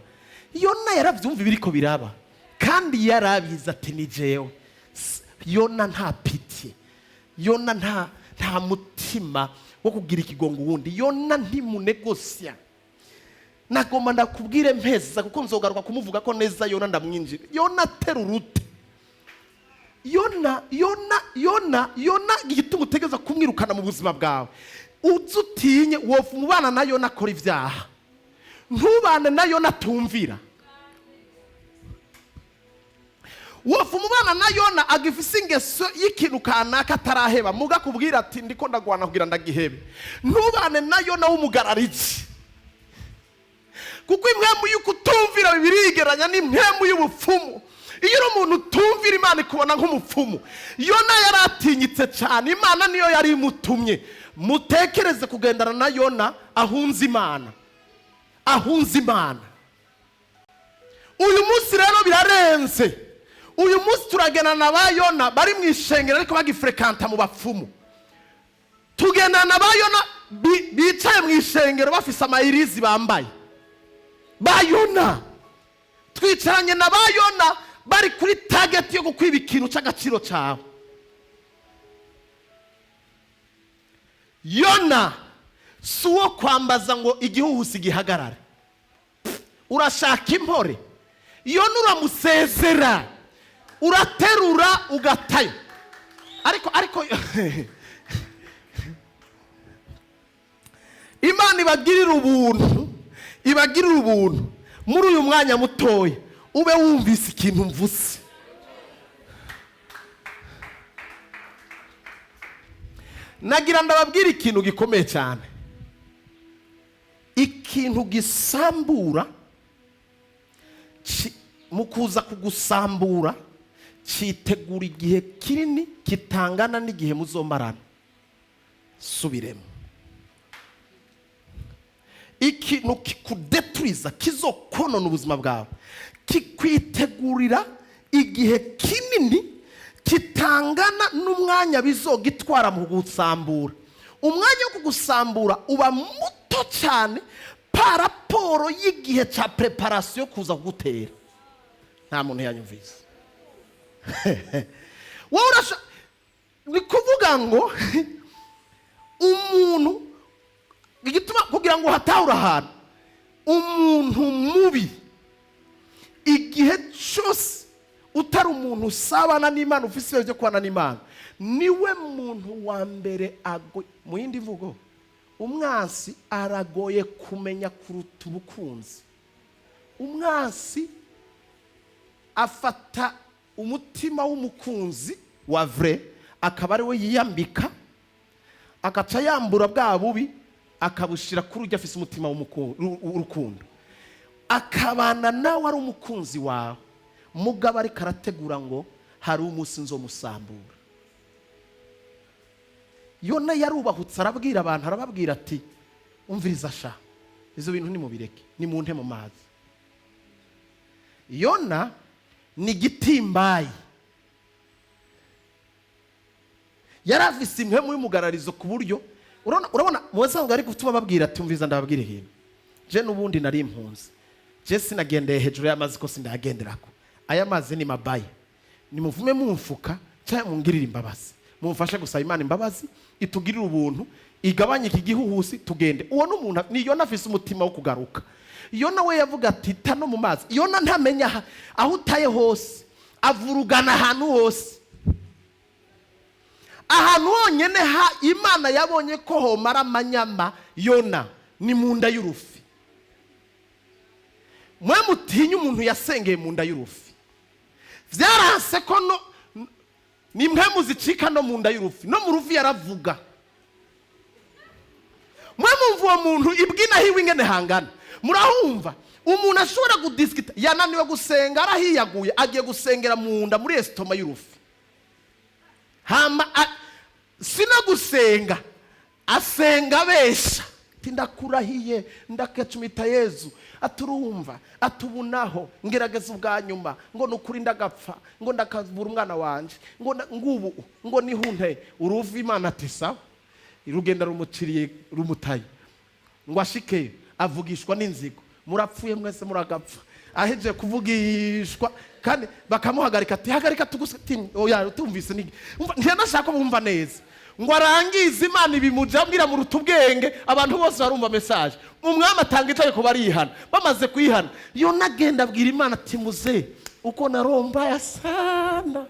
Yona yaravyumva ibiriko biraba kandi yarabizi ati ni jewe. Yona nta pitié, Yona nta mutima wo kugira ikigongo wundi. Yona ntimunegosya. Nagomba ndakubwire mpeza kuko nzogaruka kumuvuga ko neza. Yona ndamwinjira. Yona terura ute? Yona, Yona, Yona, Yona, igituma utegeza kumwirukana mu buzima bwawe, uze utinye wofu umubana na Yona akora ibyaha, ntubane na Yona atumvira. Wofu umubana na Yona agifise ingeso y'ikintu kanaka ataraheba, muga kubwira ati ndiko ndagwana kugira ndagihebe. Ntubane na Yona w'umugarariji, kuko impwemu y'ukutumvira birigeranya n'impwemu y'ubupfumu. Iyo uri umuntu utumvira Imana ikubona nk'umupfumu. Yona yaratinyitse cyane, Imana niyo yari imutumye. Mutekereze kugendana na Yona ahunze Imana, ahunze Imana. Uyu munsi rero birarenze. Uyu munsi turagendana na ba Yona bari mu ishengero ariko bagifrekanta mu bapfumu. Tugendana na ba Yona bicaye mu ishengero bafise amayirizi bambaye. Ba Yona twicaranye na ba Yona bari kuri target yo gukwiba ikintu cy'agaciro cyawe. Yona si uwo kwambaza ngo igihuhusi gihagarare. Urashaka impore, Yona uramusezera, uraterura ugatayo. Ariko Imana ibagirira ubuntu, ibagirira ubuntu muri uyu mwanya mutoya ube wumvise ikintu mvuze. Nagira ndababwira ikintu gikomeye cyane, ikintu gisambura mu kuza kugusambura cyitegura igihe kinini kitangana n'igihe muzomarana. Subiremo. Ikintu kikudeturiza kizokonona ubuzima bwawe kikwitegurira igihe kinini kitangana n'umwanya bizogitwara mu kugusambura. Umwanya wo kugusambura uba muto cyane pa raporo y'igihe cya preparation kuza kugutera. Nta muntu yanyumvise. Wowe urasha ni kuvuga ngo umuntu igituma kugira ngo hatahure ahantu umuntu mubi igihe cyose utari umuntu usabana n'Imana, ufise ibyo byo kubana n'Imana, niwe muntu wa mbere agoye. Mu yindi mvugo, umwansi aragoye kumenya kuruta ubukunzi. Umwansi afata umutima w'umukunzi wa vrai Akaba ari we yiyambika, agaca yambura bwa bubi, akabushira kuri ujya afise umutima w'urukundo, akabana nawe ari umukunzi wawe. Mugabo ariko arategura ngo hari umunsi nzomusambura. Yona yarubahutse, arabwira abantu, arababwira ati: "Umviriza sha, izo bintu nimubireke, nimunte mu mazi." Yona ni igitimbayi, yari afise impwemu y'umugararizo, ku buryo urabona mu basanzwe ari gutuma babwira ati: "Umviriza, ndababwira ikintu, je n'ubundi nari impunzi, je sinagendeye hejuru y'amazi, ko sindayagenderako. Aya mazi ni mabaye, nimuvume mumfuka cyangwa mungirire imbabazi, mumfashe gusaba Imana imbabazi, itugirire ubuntu, igabanye iki gihuhusi, tugende." Uwo n'umuntu ni Yona, afise umutima wo kugaruka. Yona we yavuga ati: "Ta no mu mazi." Yona ntamenya aho utaye hose, avurugana ahantu hose. Ahantu honyine ha Imana yabonye ko homara amanyama Yona ni mu nda y'urufi. Mwe mutinye umuntu yasengeye mu nda y'urufi. Byaranse ko no ni mwe muzicika no mu nda y'urufi, no mu rufi yaravuga. Mwe mumva uwo muntu ibwina hiwe ingene hangana, murahumva umuntu ashobora kudisikita. Yananiwe gusenga, arahiyaguye, agiye gusengera mu nda, muri estomac y'urufi. Hama sino gusenga, asenga abesha ati: "Ndakurahiye, ndakacumita Yezu." Aturumva atubunaho ngerageza ubwa nyuma, ngo ni ukuri ndagapfa, ngo ndakabura umwana wanje, ngo ngubu ngo nihunte uruva. Imana ati: "Sawa." Rugenda rumuciriye, rumutaye ngo ashikeyo, avugishwa n'inzigo: "Murapfuye mwese, muragapfa." Ahejeje kuvugishwa kandi bakamuhagarika ati: "Hagarika tuguse." Oya, tumvise ni umva, ntiyanashaka ko bumva neza ngo arangize. Imana ibimujambwira mu ubwenge, abantu bose barumva message. Umwami atanga itegeko, barihana. Bamaze kwihana, Yona agenda abwira Imana ati: "Muze uko narombaya sana."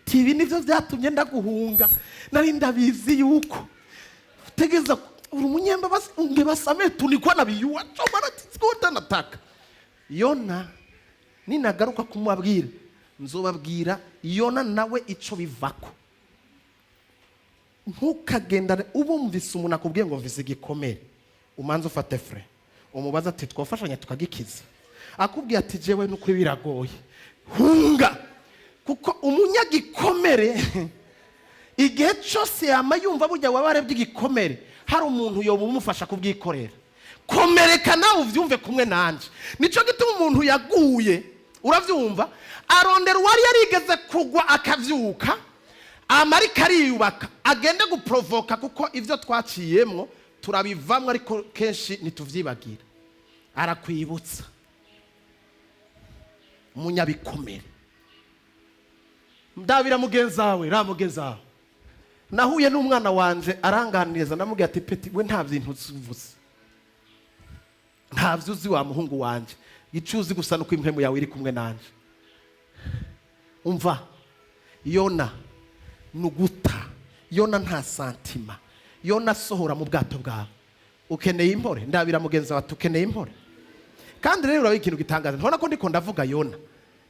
Ati: "Ibi nibyo byatumye ndaguhunga, nari ndabizi yuko utegeza uri umunyembabazi, ungebasame tunikwa nabiyuwa chomara nataka." Yona ninagaruka kumubabwira, nzobabwira Yona nawe ico bivako. Ntukagendane ubumvise umuntu akubwiye ngo mvise igikomere, umanze ufate fure, umubaza ati: "Twafashanya tukagikiza?" Akubwiye ati: "Jewe n'ukuri biragoye," hunga, kuko umunyagikomere igihe cyose yama yumva burya waba bw'igikomere hari umuntu yoba umufasha kubwikorera. Komereka nawe ubyumve kumwe nanjye. Nicyo gituma umuntu yaguye, urabyumva, arondera uwari yarigeze kugwa akabyuka, amarika ariyubaka, agende guprovoka, kuko ibyo twaciyemwo turabivamwo, ariko kenshi ntituvyibagira. Arakwibutsa umunyabikomere. Ndabira mugenzi wawe, ra mugenzi wawe. Nahuye n'umwana wanje, aranganiriza, ndamubwira ati: "Petit, we nta bintu uvuze, ntabyo uzi wa muhungu wanje. Icyo uzi gusa nuko impwemu yawe iri kumwe nanje." Umva, Yona nuguta, Yona nta sentiment. Yona asohora mu bwato bwawe. Ukeneye impore? Ndabira mugenzi wawe ati: "Ukeneye impore?" Kandi rero urabona ikintu gitangaza, ntubona ko ndiko ndavuga Yona,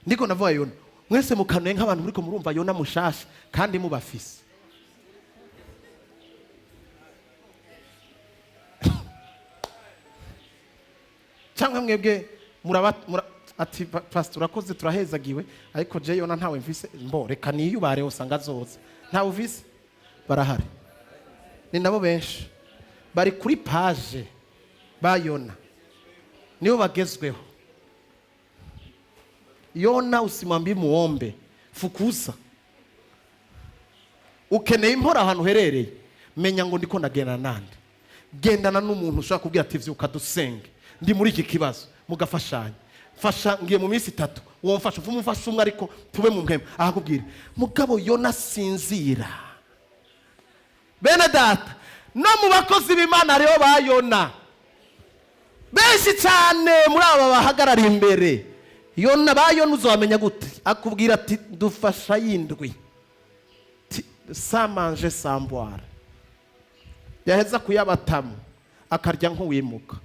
ndiko ndavuga Yona, mwese mukanuye nk'abantu muriko murumva Yona mushasha kandi mubafise. Cyangwa mwebwe muraba ati: "Pastor, urakoze, turahezagiwe, ariko je Yona ntawe mvise." Mbo reka niyubare, usanga azoza. Ntawe uvise? Barahari, ni nabo benshi bari kuri page ba Yona, nibo bagezweho. Yona usimwambie muombe, fukuza. Ukeneye impora ahantu uherereye, menya ngo ndiko ndagendana nande. Gendana n'umuntu ushobora kubwira ati: "Vyuka dusenge, ndi muri iki kibazo," mugafashanya. "Fasha, ngiye mu minsi 3, womfasha?" Uvume umfasha umwe, ariko tube mu mpema ahakubwira. Mugabo Yona sinzira. Bene data, no mu bakozi b'Imana hariho ba Yona benshi cyane. Muri aba bahagarara imbere, Yona, ba Yona uzabamenya gute? Akubwira ati: "Dufasha yindwi sans manger, sans boire," yaheza kuyabatamu akarya nk'uwimuka.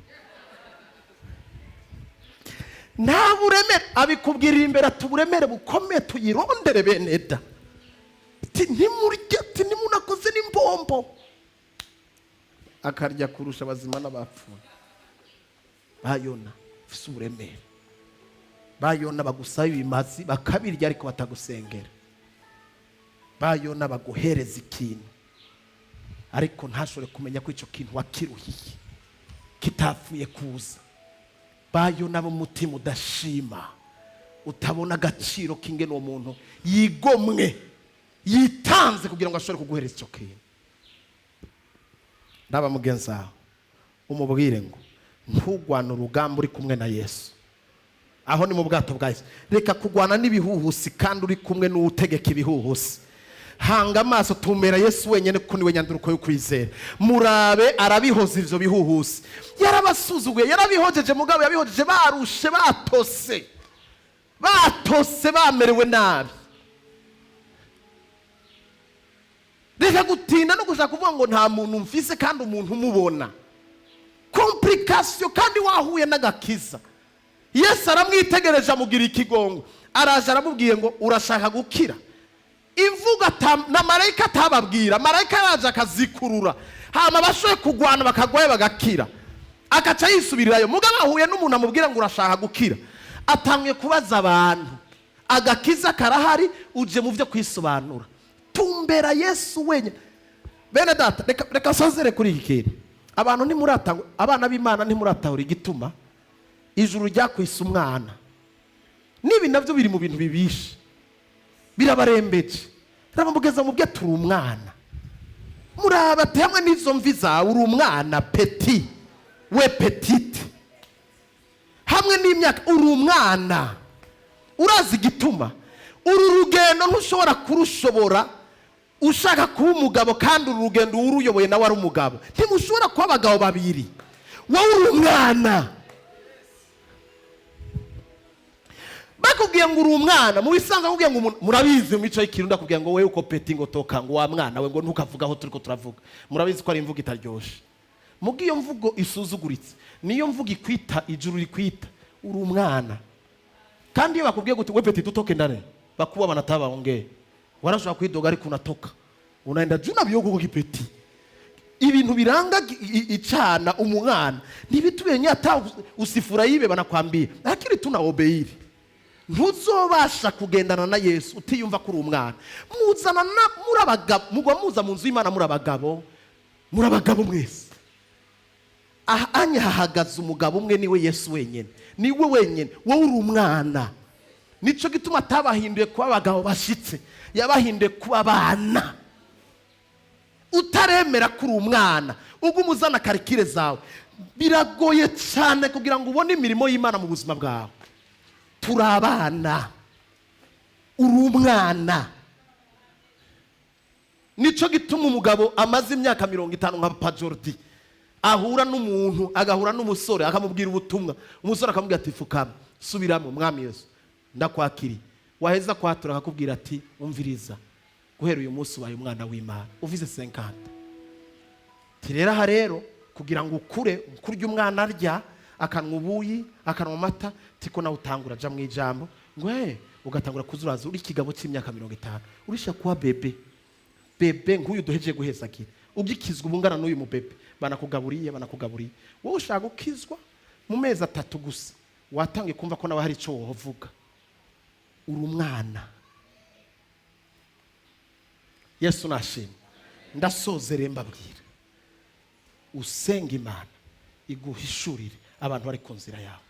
Nta buremere. Abikubwirira imbere ati uburemere bukomeye tuyirondere bene da. Ati ntimurye, ati ntimunakoze n'imbombo. Akarya kurusha abazima n'abapfuye. Bayona ufise uburemere. Bayona bagusaba ibimazi bakabirya ariko batagusengera. Bayona baguhereza ikintu ariko ntashobore kumenya ko icyo kintu wakiruhiye kitapfuye kuza. Bayona b'umutima udashima, utabona agaciro k'ingene uwo muntu yigomwe, yitanze kugira ngo ashobore kuguhereza icyo kintu. Ndaba mugenzi wawe umubwire ngo ntugwane urugamba uri kumwe na Yesu. Aho ni mu bwato bwa Yesu. Reka kugwana n'ibihuhusi kandi uri kumwe n'uwutegeka ibihuhusi. Hanga amaso, tumera Yesu wenyine kuko niwe nyanduruko yo kwizera. Murabe arabihoza ivyo bihuhusi. Yarabasuzuguye, yarabihojeje, mugabo yabihojeje barushe, batose, batose, bamerewe nabi. Reka gutinda no gushaka kuvuga ngo nta muntu mfise kandi umuntu umubona. Complication kandi wahuye n'agakiza. Yesu aramwitegereje amugira ikigongo, araje aramubwiye ngo urashaka gukira. Imvugo na marayika atababwira, marayika araje akazikurura, hama abashoboye kugwana bakagwayo bagakira, akaca yisubirirayo. Mugabo ahuye n'umuntu amubwira ngo urashaka gukira, atanguye kubaza abantu. Agakiza karahari, uje mu byo kwisobanura. Tumbera Yesu wenyine. Bene data, reka nsozere kuri iki kintu. Abantu ntimuratangura, abana b'Imana ntimuratahura igituma ijuru ryakwise umwana. N'ibi nabyo biri mu bintu bibishe, birabarembeje. Ramubweza mubwe turi umwana. Muraba hamwe n'izo mvi zawe uri umwana petit, we petite. Hamwe n'imyaka uri umwana. Urazi igituma uru rugendo ntushobora kurushobora ushaka kuba umugabo, kandi uru rugendo uruyoboye nawe ari umugabo. Ntimushobora kuba abagabo babiri, wowe uri umwana. Bakubwiye ngo uri umwana, mu bisanzwe bakubwiye ngo umuntu, murabizi mu mico y'ikirundi akubwiye ngo wewe uko peti ngo toka ngo wa mwana we ngo ntukavuga aho turiko turavuga. Murabizi ko ari imvugo itaryoshe. Muga iyo mvugo isuzuguritse niyo mvugo ikwita ijuru rikwita uri umwana. Kandi iyo bakubwiye gute we peti tutoke ndane, bakuba banatabaongee. Warashobora kwidoga ariko unatoka. Unaenda juu na biyogo kipeti. Ibintu biranga icana umwana ntibituye ata usifurahibe banakwambia, lakini tunaobeiri. Ntuzobasha kugendana na Yesu utiyumva kuri umwana. Muzana na muri abagabo, mugwa muza mu nzu y'Imana muri abagabo, muri abagabo mwese. Aha anya hahagaze umugabo umwe, niwe Yesu wenyene, niwe wenyene. Wowe uri umwana. Nico gituma atabahinduye kuba abagabo bashitse, yabahinduye kuba abana. Utaremera kuri umwana, ubwo umuzana karikire zawe, biragoye cyane kugira ngo ubone imirimo y'Imana mu buzima bwawe. Turi abana, uri umwana. Nico gituma umugabo amaze imyaka 50 nka Papa Jordi ahura n'umuntu, agahura n'umusore akamubwira ubutumwa, umusore akamubwira ati fukama, subiramo mwami Yesu ndakwakiriye. Waheza kwatura akakubwira ati umviriza, guhera uyu munsi ubaye umwana w'Imana, uvize 50. Ati rero aha rero kugira ngo ukure, kurya umwana arya akanwa ubuyi akanwa amata, tiko nawe utangura aja mu ijambo ngo ugatangura kuzuraza uri ikigabo cy'imyaka 50, urisha kuba bebe bebe nk'uyu duhejeje guhezagira, ugikizwa ubungana n'uyu mu bebe, banakugaburiye banakugaburiye. Wowe ushaka gukizwa mu mezi 3 gusa, watangiye kumva ko nawe hari ico wovuga. Uri umwana. Yesu nashimwe. Ndasozere mbabwira, usenga Imana iguhishurire abantu bari ku nzira yawe.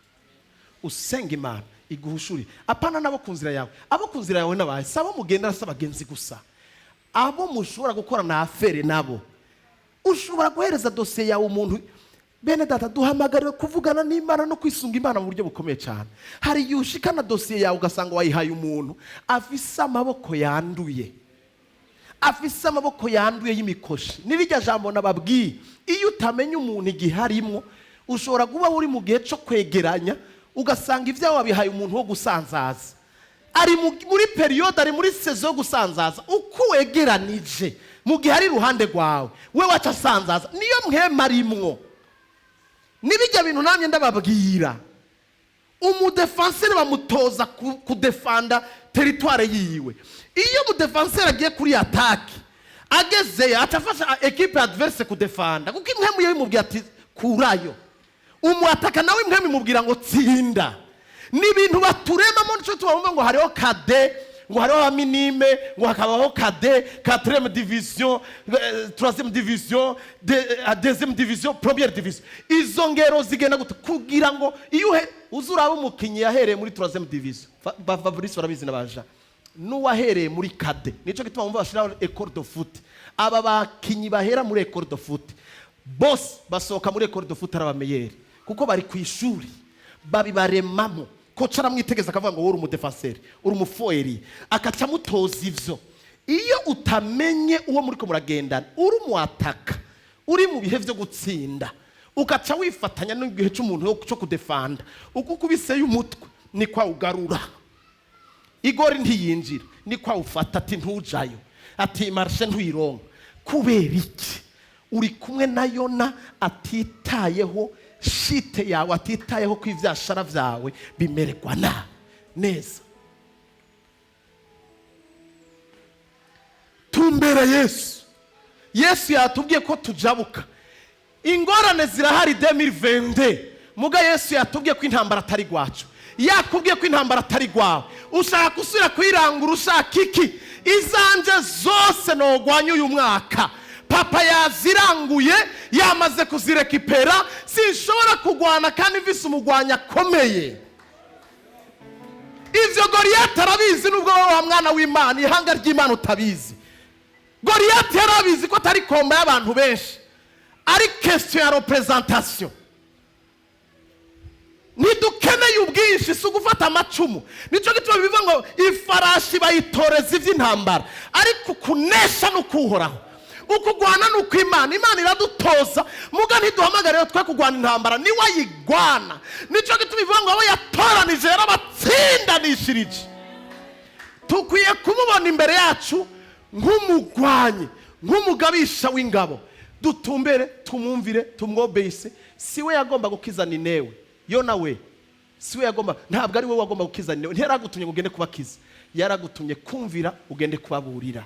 Usenga Imana iguhishurire, apana nabo ku nzira yawe. Abo ku nzira yawe nabaye sabo mugenda saba bagenzi gusa, abo mushobora gukora na afere nabo. Ushobora guhereza dosiye yawe umuntu. Bene data, duhamagariwe kuvugana n'Imana no kwisunga Imana mu buryo bukomeye cyane. Hari igihe ushikana dosiye yawe ugasanga wayihaye umuntu afise amaboko yanduye, afise amaboko yanduye y'imikoshi. Nirijya jambo nababwiye, iyo utamenya umuntu igihe arimwo, ushobora kuba uri mu gihe cyo kwegeranya ugasanga ibyawe wabihaye umuntu wo gusanzaza. Ari muri periode, ari muri saison yo gusanzaza. Uko wegeranije mu gihe ari iruhande rwawe, we waca asanzaza. Niyo mwema arimwo. Nibijya bintu namye ndababwira, Umudefanseri bamutoza kudefanda territoire yiwe. Iyo umudefanseri agiye kuri attaque, agezeyo aca afasha équipe adverse kudefanda, kuko impwemu ye imubwira ati kurayo. Umwataka nawe impwemu imubwira ngo tsinda. Ni ibintu baturemamo. Nico tubumva ngo hariho cadet, ngo hariho aba minimes, ngo hakabaho cadet, quatrième division, troisième division, deuxième division, première division. Izo ngero zigenda gute? Kugira ngo iyo uze uraba umukinnyi yahereye muri troisième division, Fabrice barabizi n'abaja n'uwahereye muri cadet. Nico gituma bumva bashiraho école de foot. Aba bakinyi bahera muri école de foot bose basohoka muri école de foot ari aba meilleurs, kuko bari ku ishuri babibaremamo. Coach aramwitegeza akavuga ngo wowe uri umudefanseri, uri umufoeri, akaca amutoza ivyo. Iyo utamenye uwo muriko muragendana, uri umuataka, uri mu bihe vyo gutsinda, ugaca wifatanya n'igihe cy'umuntu cyo kudefanda, uko ukubiseyo umutwe niko awugarura, igori ntiyinjira niko awufata, ati ntujayo, ati marché ntuyironka. Kubera iki? Uri kumwe na Yona atitayeho shite yawe, atitayeho ko ivyashara vyawe bimererwa nabi neza. Tumbere Yesu. Yesu yatubwiye ko tujabuka. Ingorane zirahari 2020, muga Yesu yatubwiye ko intambara atari rwacu. Yakubwiye ko intambara atari rwawe. Ushaka gusubira kuyirangura? Ushaka iki? Izanje zose nogwanya uyu mwaka, Papa yaziranguye, yamaze kuzirekipera. Sinshobora kugwana kandi mvise umugwanya akomeye. Ivyo Goriyati arabizi, nubwo wowe wa mwana w'Imana, ihanga ry'Imana, utabizi. Goriyati yarabizi ko atari combat y'abantu benshi, ari question ya représentation. Ntidukeneye ubwinshi, si ugufata amacumu. Nicyo gituma bivuga ngo ifarashi bayitoreza iby'intambara, ariko ukunesha ni ukuhoraho, ukugwana ni ukw'Imana. Imana iradutoza, muga ntiduhamagare twe kugwana intambara, niwe ayigwana. Nicyo gituma ivuga ngo abo yatoranije yarabatsindanishirije. Tukwiye kumubona imbere yacu nk'umugwanyi, nk'umugabisha w'ingabo. Dutumbere, tumwumvire, tumwobeyise. Si we yagomba gukiza Ninewe. Yona we, si we yagomba, ntabwo ari we wagomba gukiza Ninewe. Ntiyaragutumye ngo ugende kubakiza, yaragutumye kumvira ugende kubaburira.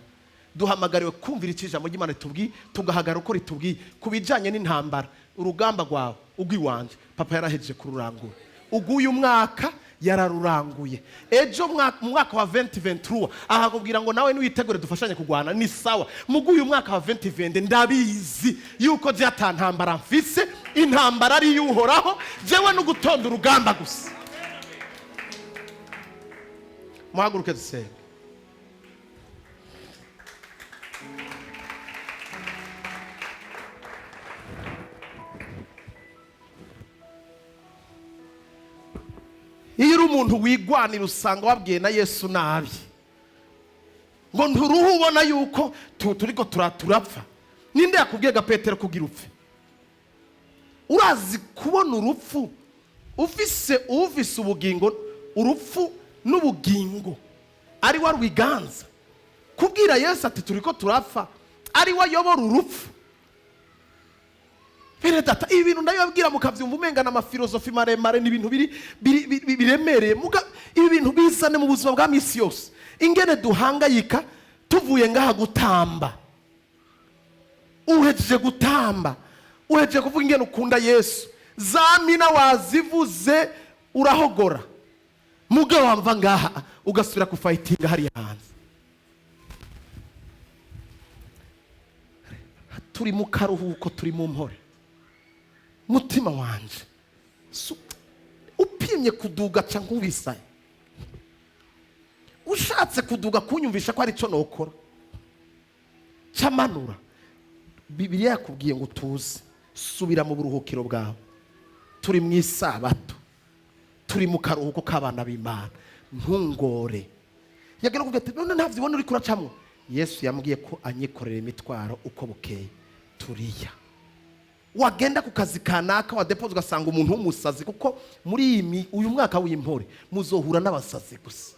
Duhamagariwe kumvira icyo ijambo ry'Imana ritubwiye, tugahagarara uko ritubwiye ku bijyanye n'intambara. Urugamba rwawe ugwiwanje, Papa yarahejeje kururangura. Uguye umwaka yararuranguye. Ejo mu mwaka wa 2023 ahakubwira ngo nawe niwitegure dufashanye kurwana, ni sawa. Muguye umwaka wa 2020, ndabizi yuko je ata ntambara mfise, intambara ari iy'Uhoraho, jewe no gutonda urugamba gusa. Muhaguruke dusenge. Iyo uri umuntu wigwanira, usanga wabwiye na Yesu nabi ngo nturuhu ubona yuko turiko turapfa. Ninde yakubwiye ga Petero kugira upfe? Urazi kubona urupfu ufise ufise ubugingo, urupfu n'ubugingo ari we rwiganza, kubwira Yesu ati turiko turapfa, ari we ayobora urupfu? Bene Data, ibi bintu ndabibabwira mukabyumva umenga ni amafilozofi maremare, ni ibintu biri biremereye. Muga ibi bintu bizane mu buzima bwa misi yose, ingene duhangayika tuvuye ngaha gutamba. Uhejeje gutamba, uhejeje kuvuga ingene ukunda Yesu, za mina wazivuze, urahogora, muga wamva ngaha ugasubira kufayitinga hariya hanze. Turi mu karuhuko, turi mu mpore. Mutima wanje, upimye kuduga ca nk'ubisaye, ushatse kuduga kunyumvisha ko ari cyo nokora camanura. Bibiliya yakubwiye ngo utuze, subira mu buruhukiro bwawe. Turi mu isabato, turi mu karuhuko k'abana b'Imana. Ntungore. Yagera kuvuga ati none ntabyo ubona uri kuracamwo. Yesu yambwiye ko anyikorera imitwaro uko bukeye. Turiya wagenda ku kazi kanaka, wadepoza ugasanga umuntu w'umusazi, kuko muri uyu mwaka w'impore muzohura n'abasazi gusa,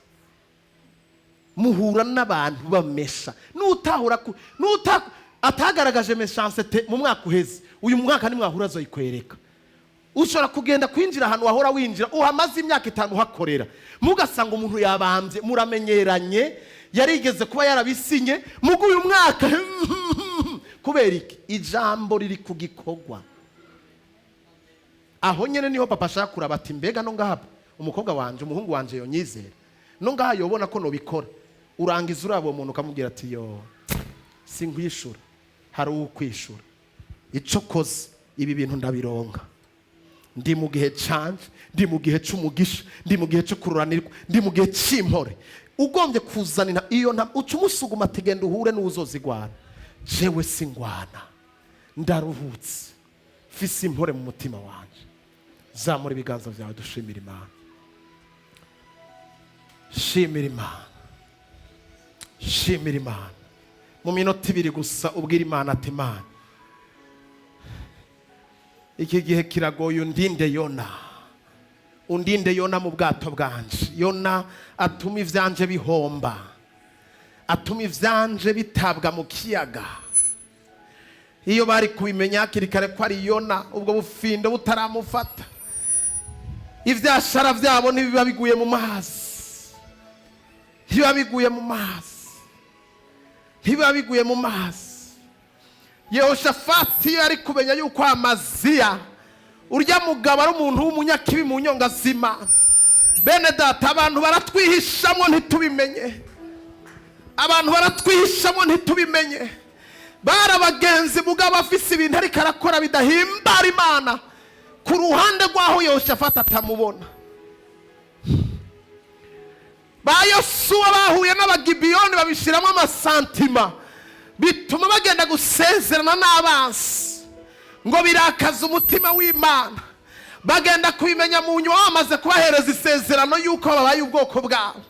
muhura n'abantu bamesha. Nutahura nuta atagaragaje méchanceté mu mwaka uheze, uyu mwaka nimwahura azoyikwereka. Ushobora kugenda kwinjira ahantu wahora winjira, uhamaze imyaka 5 uhakorera, mugasanga umuntu yabambye, muramenyeranye, yarigeze kuba yarabisinye, mugu uyu mwaka kubera iki? Ijambo riri ku gikorwa. Aho nyene niho papa ashaka kuraba ati: "Mbega no ngaha umukobwa wanje, umuhungu wanje yonyizera? No ngaha yobona ko nobikora?" Urangiza uraba uwo muntu ukamubwira ati: "Yo, sinkwishura, hari uwukwishura. Ico koze ibi bintu ndabironka, ndi mu gihe canje, ndi mu gihe c'umugisha, ndi mu gihe cyo kururanirwa, ndi mu gihe c'impore." Ugombye kuzanira iyo uca umusuguma ati: "Genda uhure n'uwuzozigwana, jewe singwana, ndaruhutse, mfise impore mu mutima wanje." Zamura ibiganza byawe, dushimira Imana. Shimira Imana, shimira Imana. Mu minota 2 gusa ubwira Imana ati: "Imana, iki gihe kiragoye, undinde Yona, undinde Yona mu bwato bwanje, Yona atuma ivyanje bihomba, atuma ivyanje bitabwa mu kiyaga." Iyo bari kubimenya hakiri kare ko ari Yona, ubwo bufindo butaramufata, ivyashara vyabo ntibiba biguye mu mazi, ntibiba biguye mu mazi, ntibiba biguye mu mazi. Yehoshafati iyo ari kumenya yuko Amaziya urya mugabo ari umuntu w'umunyakibi mu nyongazima. Bene data, abantu baratwihishamwo ntitubimenye, abantu baratwihishamwo ntitubimenye. Bari abagenzi, mugabo afise ibintu ariko arakora bidahimbara Imana ku ruhande rw'aho Yehoshafati atamubona. Ba Yosuwa bahuye n'Abagibiyoni, babishyiramo amasantima, bituma bagenda gusezerana n'abansi, ngo birakaza umutima w'Imana. Bagenda kubimenya mu nyuma, bamaze kubahereza isezerano y'uko babaye ubwoko bwabo.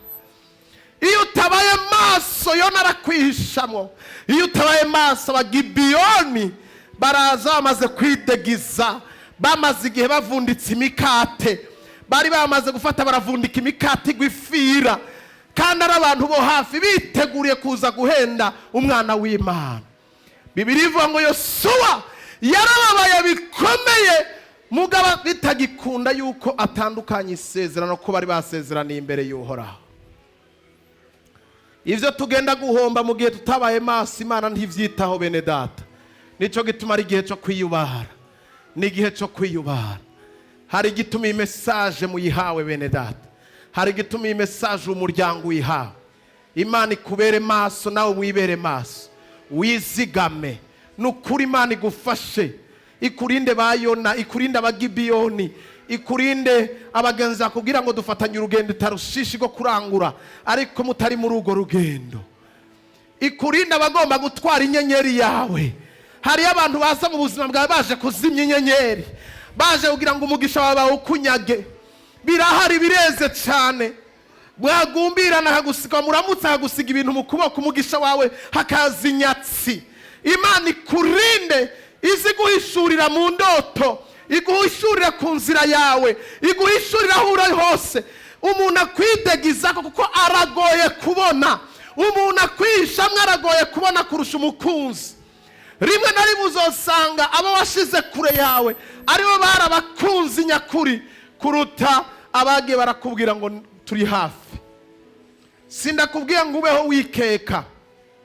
Iyo utabaye maso, Yona arakwihishamwo. Iyo utabaye maso, Abagibiyoni baraza bamaze kwidegiza, bamaze igihe bavunditse imikate, bari bamaze gufata baravundika imikate igwa ifira, kandi ari abantu bo hafi biteguriye kuza guhenda umwana w'Imana. Bibiri ivuga ngo Yosuwa yarababaye bikomeye, mugabo bitagikunda yuko atandukanye isezerano ko bari basezeraniye imbere y'Uhoraho. Ibyo tugenda guhomba mu gihe tutabaye maso, Imana ntibyitaho. Bene data, nicyo gituma ari igihe cyo kwiyubara, ni igihe cyo kwiyubara. Hari igituma iyi message muyihawe, bene data, hari igituma iyi message umuryango uyihawe. Imana ikubere maso, nawe wibere maso, wizigame. Ni ukuri, Imana igufashe, ikurinde ba Yona, ikurinde Abagibiyoni, ikurinde abagenzi bakubwira ngo dufatanye urugendo itarushishi rwo kurangura, ariko mutari muri urwo rugendo. Ikurinde abagomba gutwara inyenyeri yawe. Hariyo abantu baza mu buzima bwawe baje kuzimya inyenyeri, baje kugira ngo umugisha wawe bawukunyage. Birahari, bireze cyane. Mwagumbirana hagusiga, muramutse hagusiga ibintu mu kuboko, umugisha wawe hakaza inyatsi. Imana ikurinde, izi guhishurira mu ndoto, iguhishurira ku nzira yawe, iguhishurira aho uri hose. Umuntu akwidegiza kuko aragoye kubona, umuntu akwihishamwe aragoye kubona kurusha umukunzi. Rimwe na rimwe uzosanga abo washize kure yawe aribo bari abakunzi nyakuri kuruta abagiye barakubwira ngo turi hafi. Sindakubwiye ngo ubeho wikeka,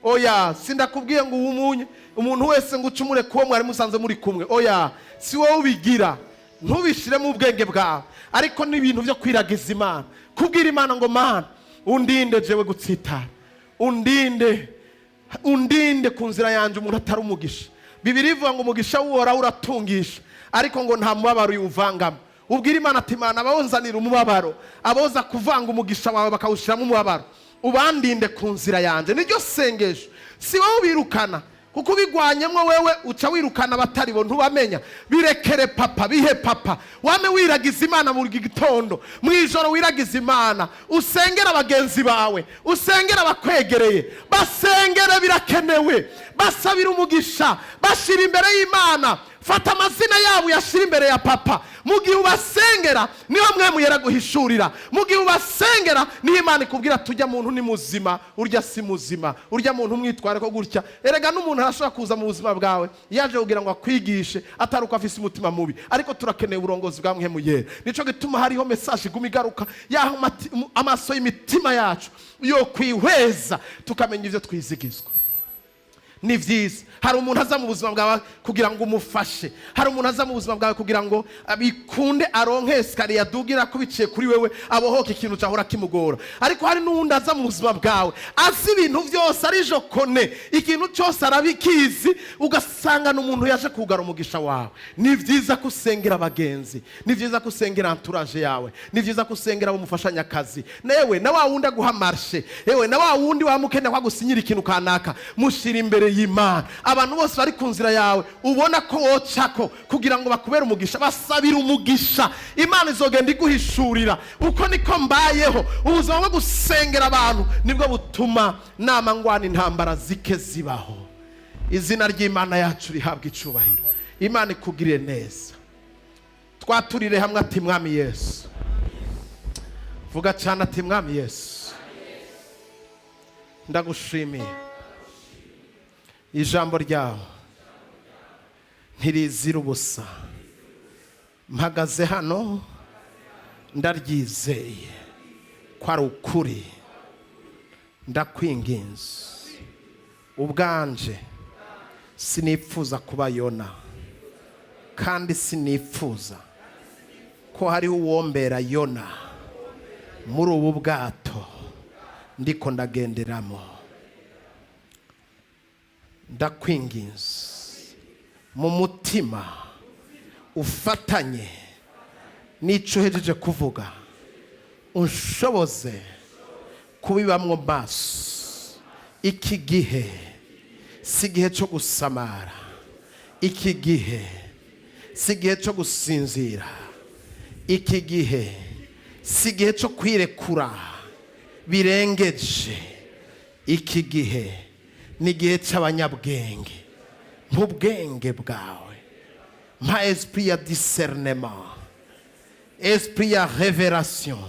oya. Sindakubwiye ngo uwumunye umuntu wese ngo ucumure kuwo mwari musanze muri kumwe, oya. Si wowe ubigira, ntubishyiremo ubwenge bwawe, ariko ni ibintu byo kwiragiza Imana, kubwira Imana ngo: "Mana, undinde jewe gutsitara, undinde, undinde ku nzira yanjye umuntu atari umugisha." Bibiri ivuga ngo umugisha w'Uhoraho uratungisha, ariko ngo nta mubabaro uwuvangamo. Ubwira Imana ati: "Imana, abawunzanira umubabaro, aboza kuvanga umugisha wawe bakawushyiramo umubabaro, ubandinde ku nzira yanjye." Niryo sengesho. Si wowe ubirukana, kuko ubigwanyemo wewe uca wirukana abatari bo, ntubamenya. Birekere papa, bihe papa. Wame wiragiza Imana mu gitondo, mu ijoro wiragiza Imana, usengera bagenzi bawe, usengera abakwegereye, basengere, birakenewe. Basabira umugisha, bashyira imbere y'Imana. Fata amazina yabo uyashyire imbere ya Papa. Mu gihe ubasengera, niho Mpwemu Yera guhishurira. Mu gihe ubasengera, niho Imana ikubwira: "Tujya muntu ni muzima, urya si muzima, urya muntu umwitware ko gutya." Erega n'umuntu arashobora kuza mu buzima bwawe yaje kugira ngo akwigishe, atari uko afise umutima mubi. Ariko turakeneye uburongozi bwa Mpwemu Yera. Nico gituma hariho message iguma igaruka yaho amaso y'imitima yacu yo kwihweza, tukamenya ivyo twizigizwa. Ni byiza. Hari umuntu aza mu buzima bwawe kugira ngo umufashe. Hari umuntu aza mu buzima bwawe kugira ngo bikunde aronke escalier adugira ko biciye kuri wewe, abohoke ikintu cyahora kimugora. Ariko hari n'uwundi aza mu buzima bwawe azi ibintu byose, ari jokone, ikintu cyose arabikizi, ugasanga ni umuntu yaje kugara umugisha wawe. Ni byiza ko usengera abagenzi, ni byiza ko usengera entourage yawe, ni byiza ko usengera abo mufashanya akazi, newe na wa wundi aguha marché, yewe na wa wundi wamukenda ko agusinyira ikintu kanaka. Mushyira imbere y'Imana. Abantu bose bari ku nzira yawe ubona ko wocako kugira ngo bakubere umugisha, basabira umugisha. Imana izogenda iguhishurira. Uko niko mbayeho. Ubuzima bwo gusengera abantu nibwo butuma nama ngwana intambara zike zibaho. Izina ry'Imana yacu rihabwa icubahiro. Imana ikugirire neza. Twaturire hamwe ati: "Mwami Yesu." Vuga cyane ati: "Mwami Yesu, ndagushimiye. Ijambo ryawe ntirizira ubusa. Mpagaze hano ndaryizeye ko ari ukuri. Ndakwinginze, ubwanje sinipfuza kuba Yona, kandi sinipfuza ko hariho uwombera Yona muri ubu bwato ndiko ndagenderamo. Ndakwinginze, mu mutima ufatanye n'icyo uhejeje kuvuga, unshoboze kubibamwo maso. Iki gihe si igihe cyo gusamara, iki gihe si igihe cyo gusinzira, iki gihe si igihe cyo kwirekura birengeje. Iki gihe ni igihe cy'abanyabwenge. Nk'ubwenge bwawe, mpa esprit ya discernement, esprit ya révélation,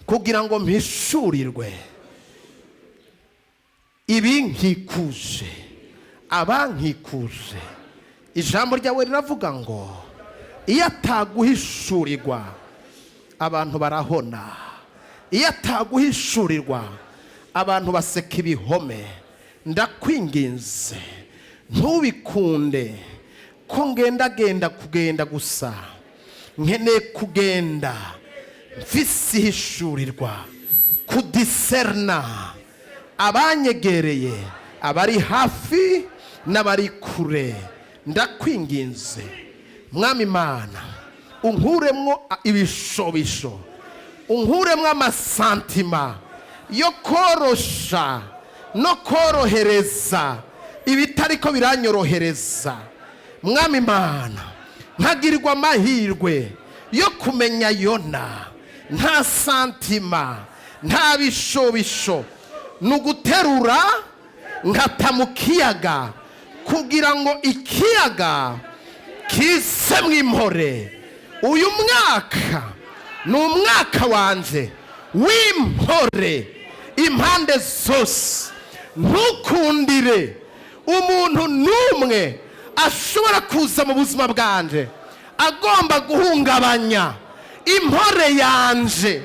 kugira ngo mpishurirwe ibinkikuje, abankikuje. Ijambo ryawe riravuga ngo iyo ataguhishurirwa, abantu barahona. Iyo ataguhishurirwa, abantu baseka ibihome. Ndakwinginze, ntubikunde ko ngendagenda kugenda gusa. Nkeneye kugenda mfise ihishurirwa, kudiserna abanyegereye, abari hafi n'abari kure. Ndakwinginze, Mwami Imana, unkuremwo ibishobisho, unkuremwo ama sentiments yo korosha no korohereza ibitariko biranyorohereza. Mwami Imana, nkagirirwa amahirwe yo kumenya Yona nta sentiments, nta bishobisho, ni uguterura nkata mu kiyaga kugira ngo ikiyaga kisemwo impore. Uyu mwaka ni umwaka wanje w'impore impande zose. Ntukundire umuntu n'umwe ashobora kuza mu buzima bwanje agomba guhungabanya impore yanje.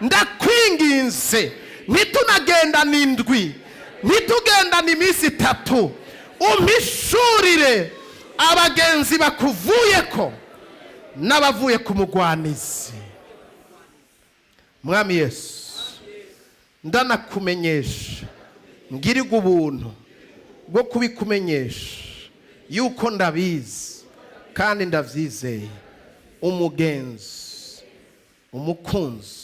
Ndakwinginze, ntitunagendane indwi, ntitugendane iminsi 3, umpishurire abagenzi bakuvuye ko n'abavuye ku mugwanizi. Mwami Yesu, ndanakumenyesha, ngirirwa ubuntu bwo kubikumenyesha yuko ndabizi kandi ndabyizeye: umugenzi, umukunzi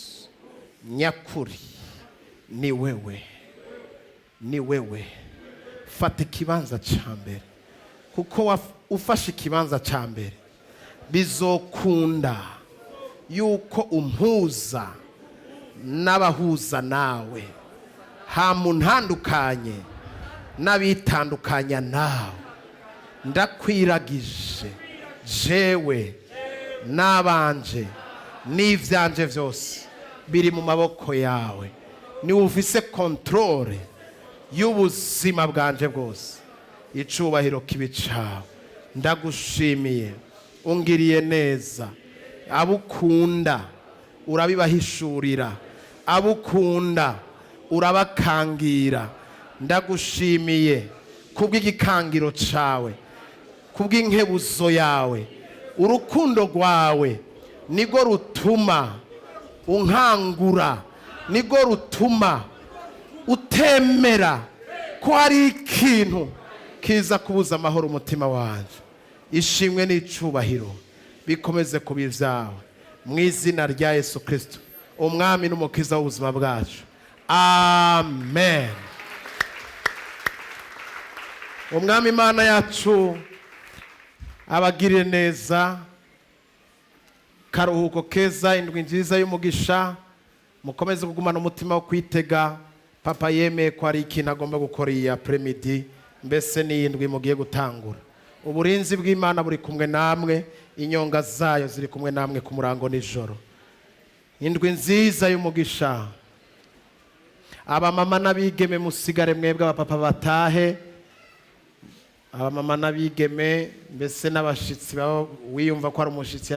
nyakuri ni wewe, ni wewe. Fata ikibanza cya mbere, kuko ufashe ikibanza cya mbere, bizokunda yuko umpuza n'abahuza nawe, hamuntandukanye n'abitandukanya nawe. Ndakwiragije jewe n'abanje n'ivyanje vyose biri mu maboko yawe. Niwe ufise contrôle y'ubuzima bwanje bwose. Icubahiro kibi cawe. Ndagushimiye, ungiriye neza. Abo ukunda urabibahishurira, abo ukunda urabakangira. Ndagushimiye kubw'igikangiro cawe, kubw'inkebuzo yawe. Urukundo rwawe nirwo rutuma unkangura, nirwo rutuma utemera ko hari ikintu kiza kubuza amahoro umutima wanjye. Ishimwe n'icubahiro bikomeze kuba ibyawe mu izina rya Yesu Kirisito, Umwami n'Umukiza w'ubuzima bwacu. Amen. Umwami Imana yacu abagirire neza. Karuhuko keza, indwi nziza y'umugisha. Mukomeze kugumana umutima wo kwitega. Papa yemeye ko hari ikintu agomba gukora iyi après-midi, mbese n'iyindwi mugiye gutangura. Uburinzi bw'Imana buri kumwe namwe, inyonga zayo ziri kumwe namwe ku murango nijoro. Indwi nziza y'umugisha. Abamama n'abigeme musigare, mwebwe abapapa batahe. Abamama n'abigeme, mbese n'abashitsi baba wiyumva ko ari umushitsi.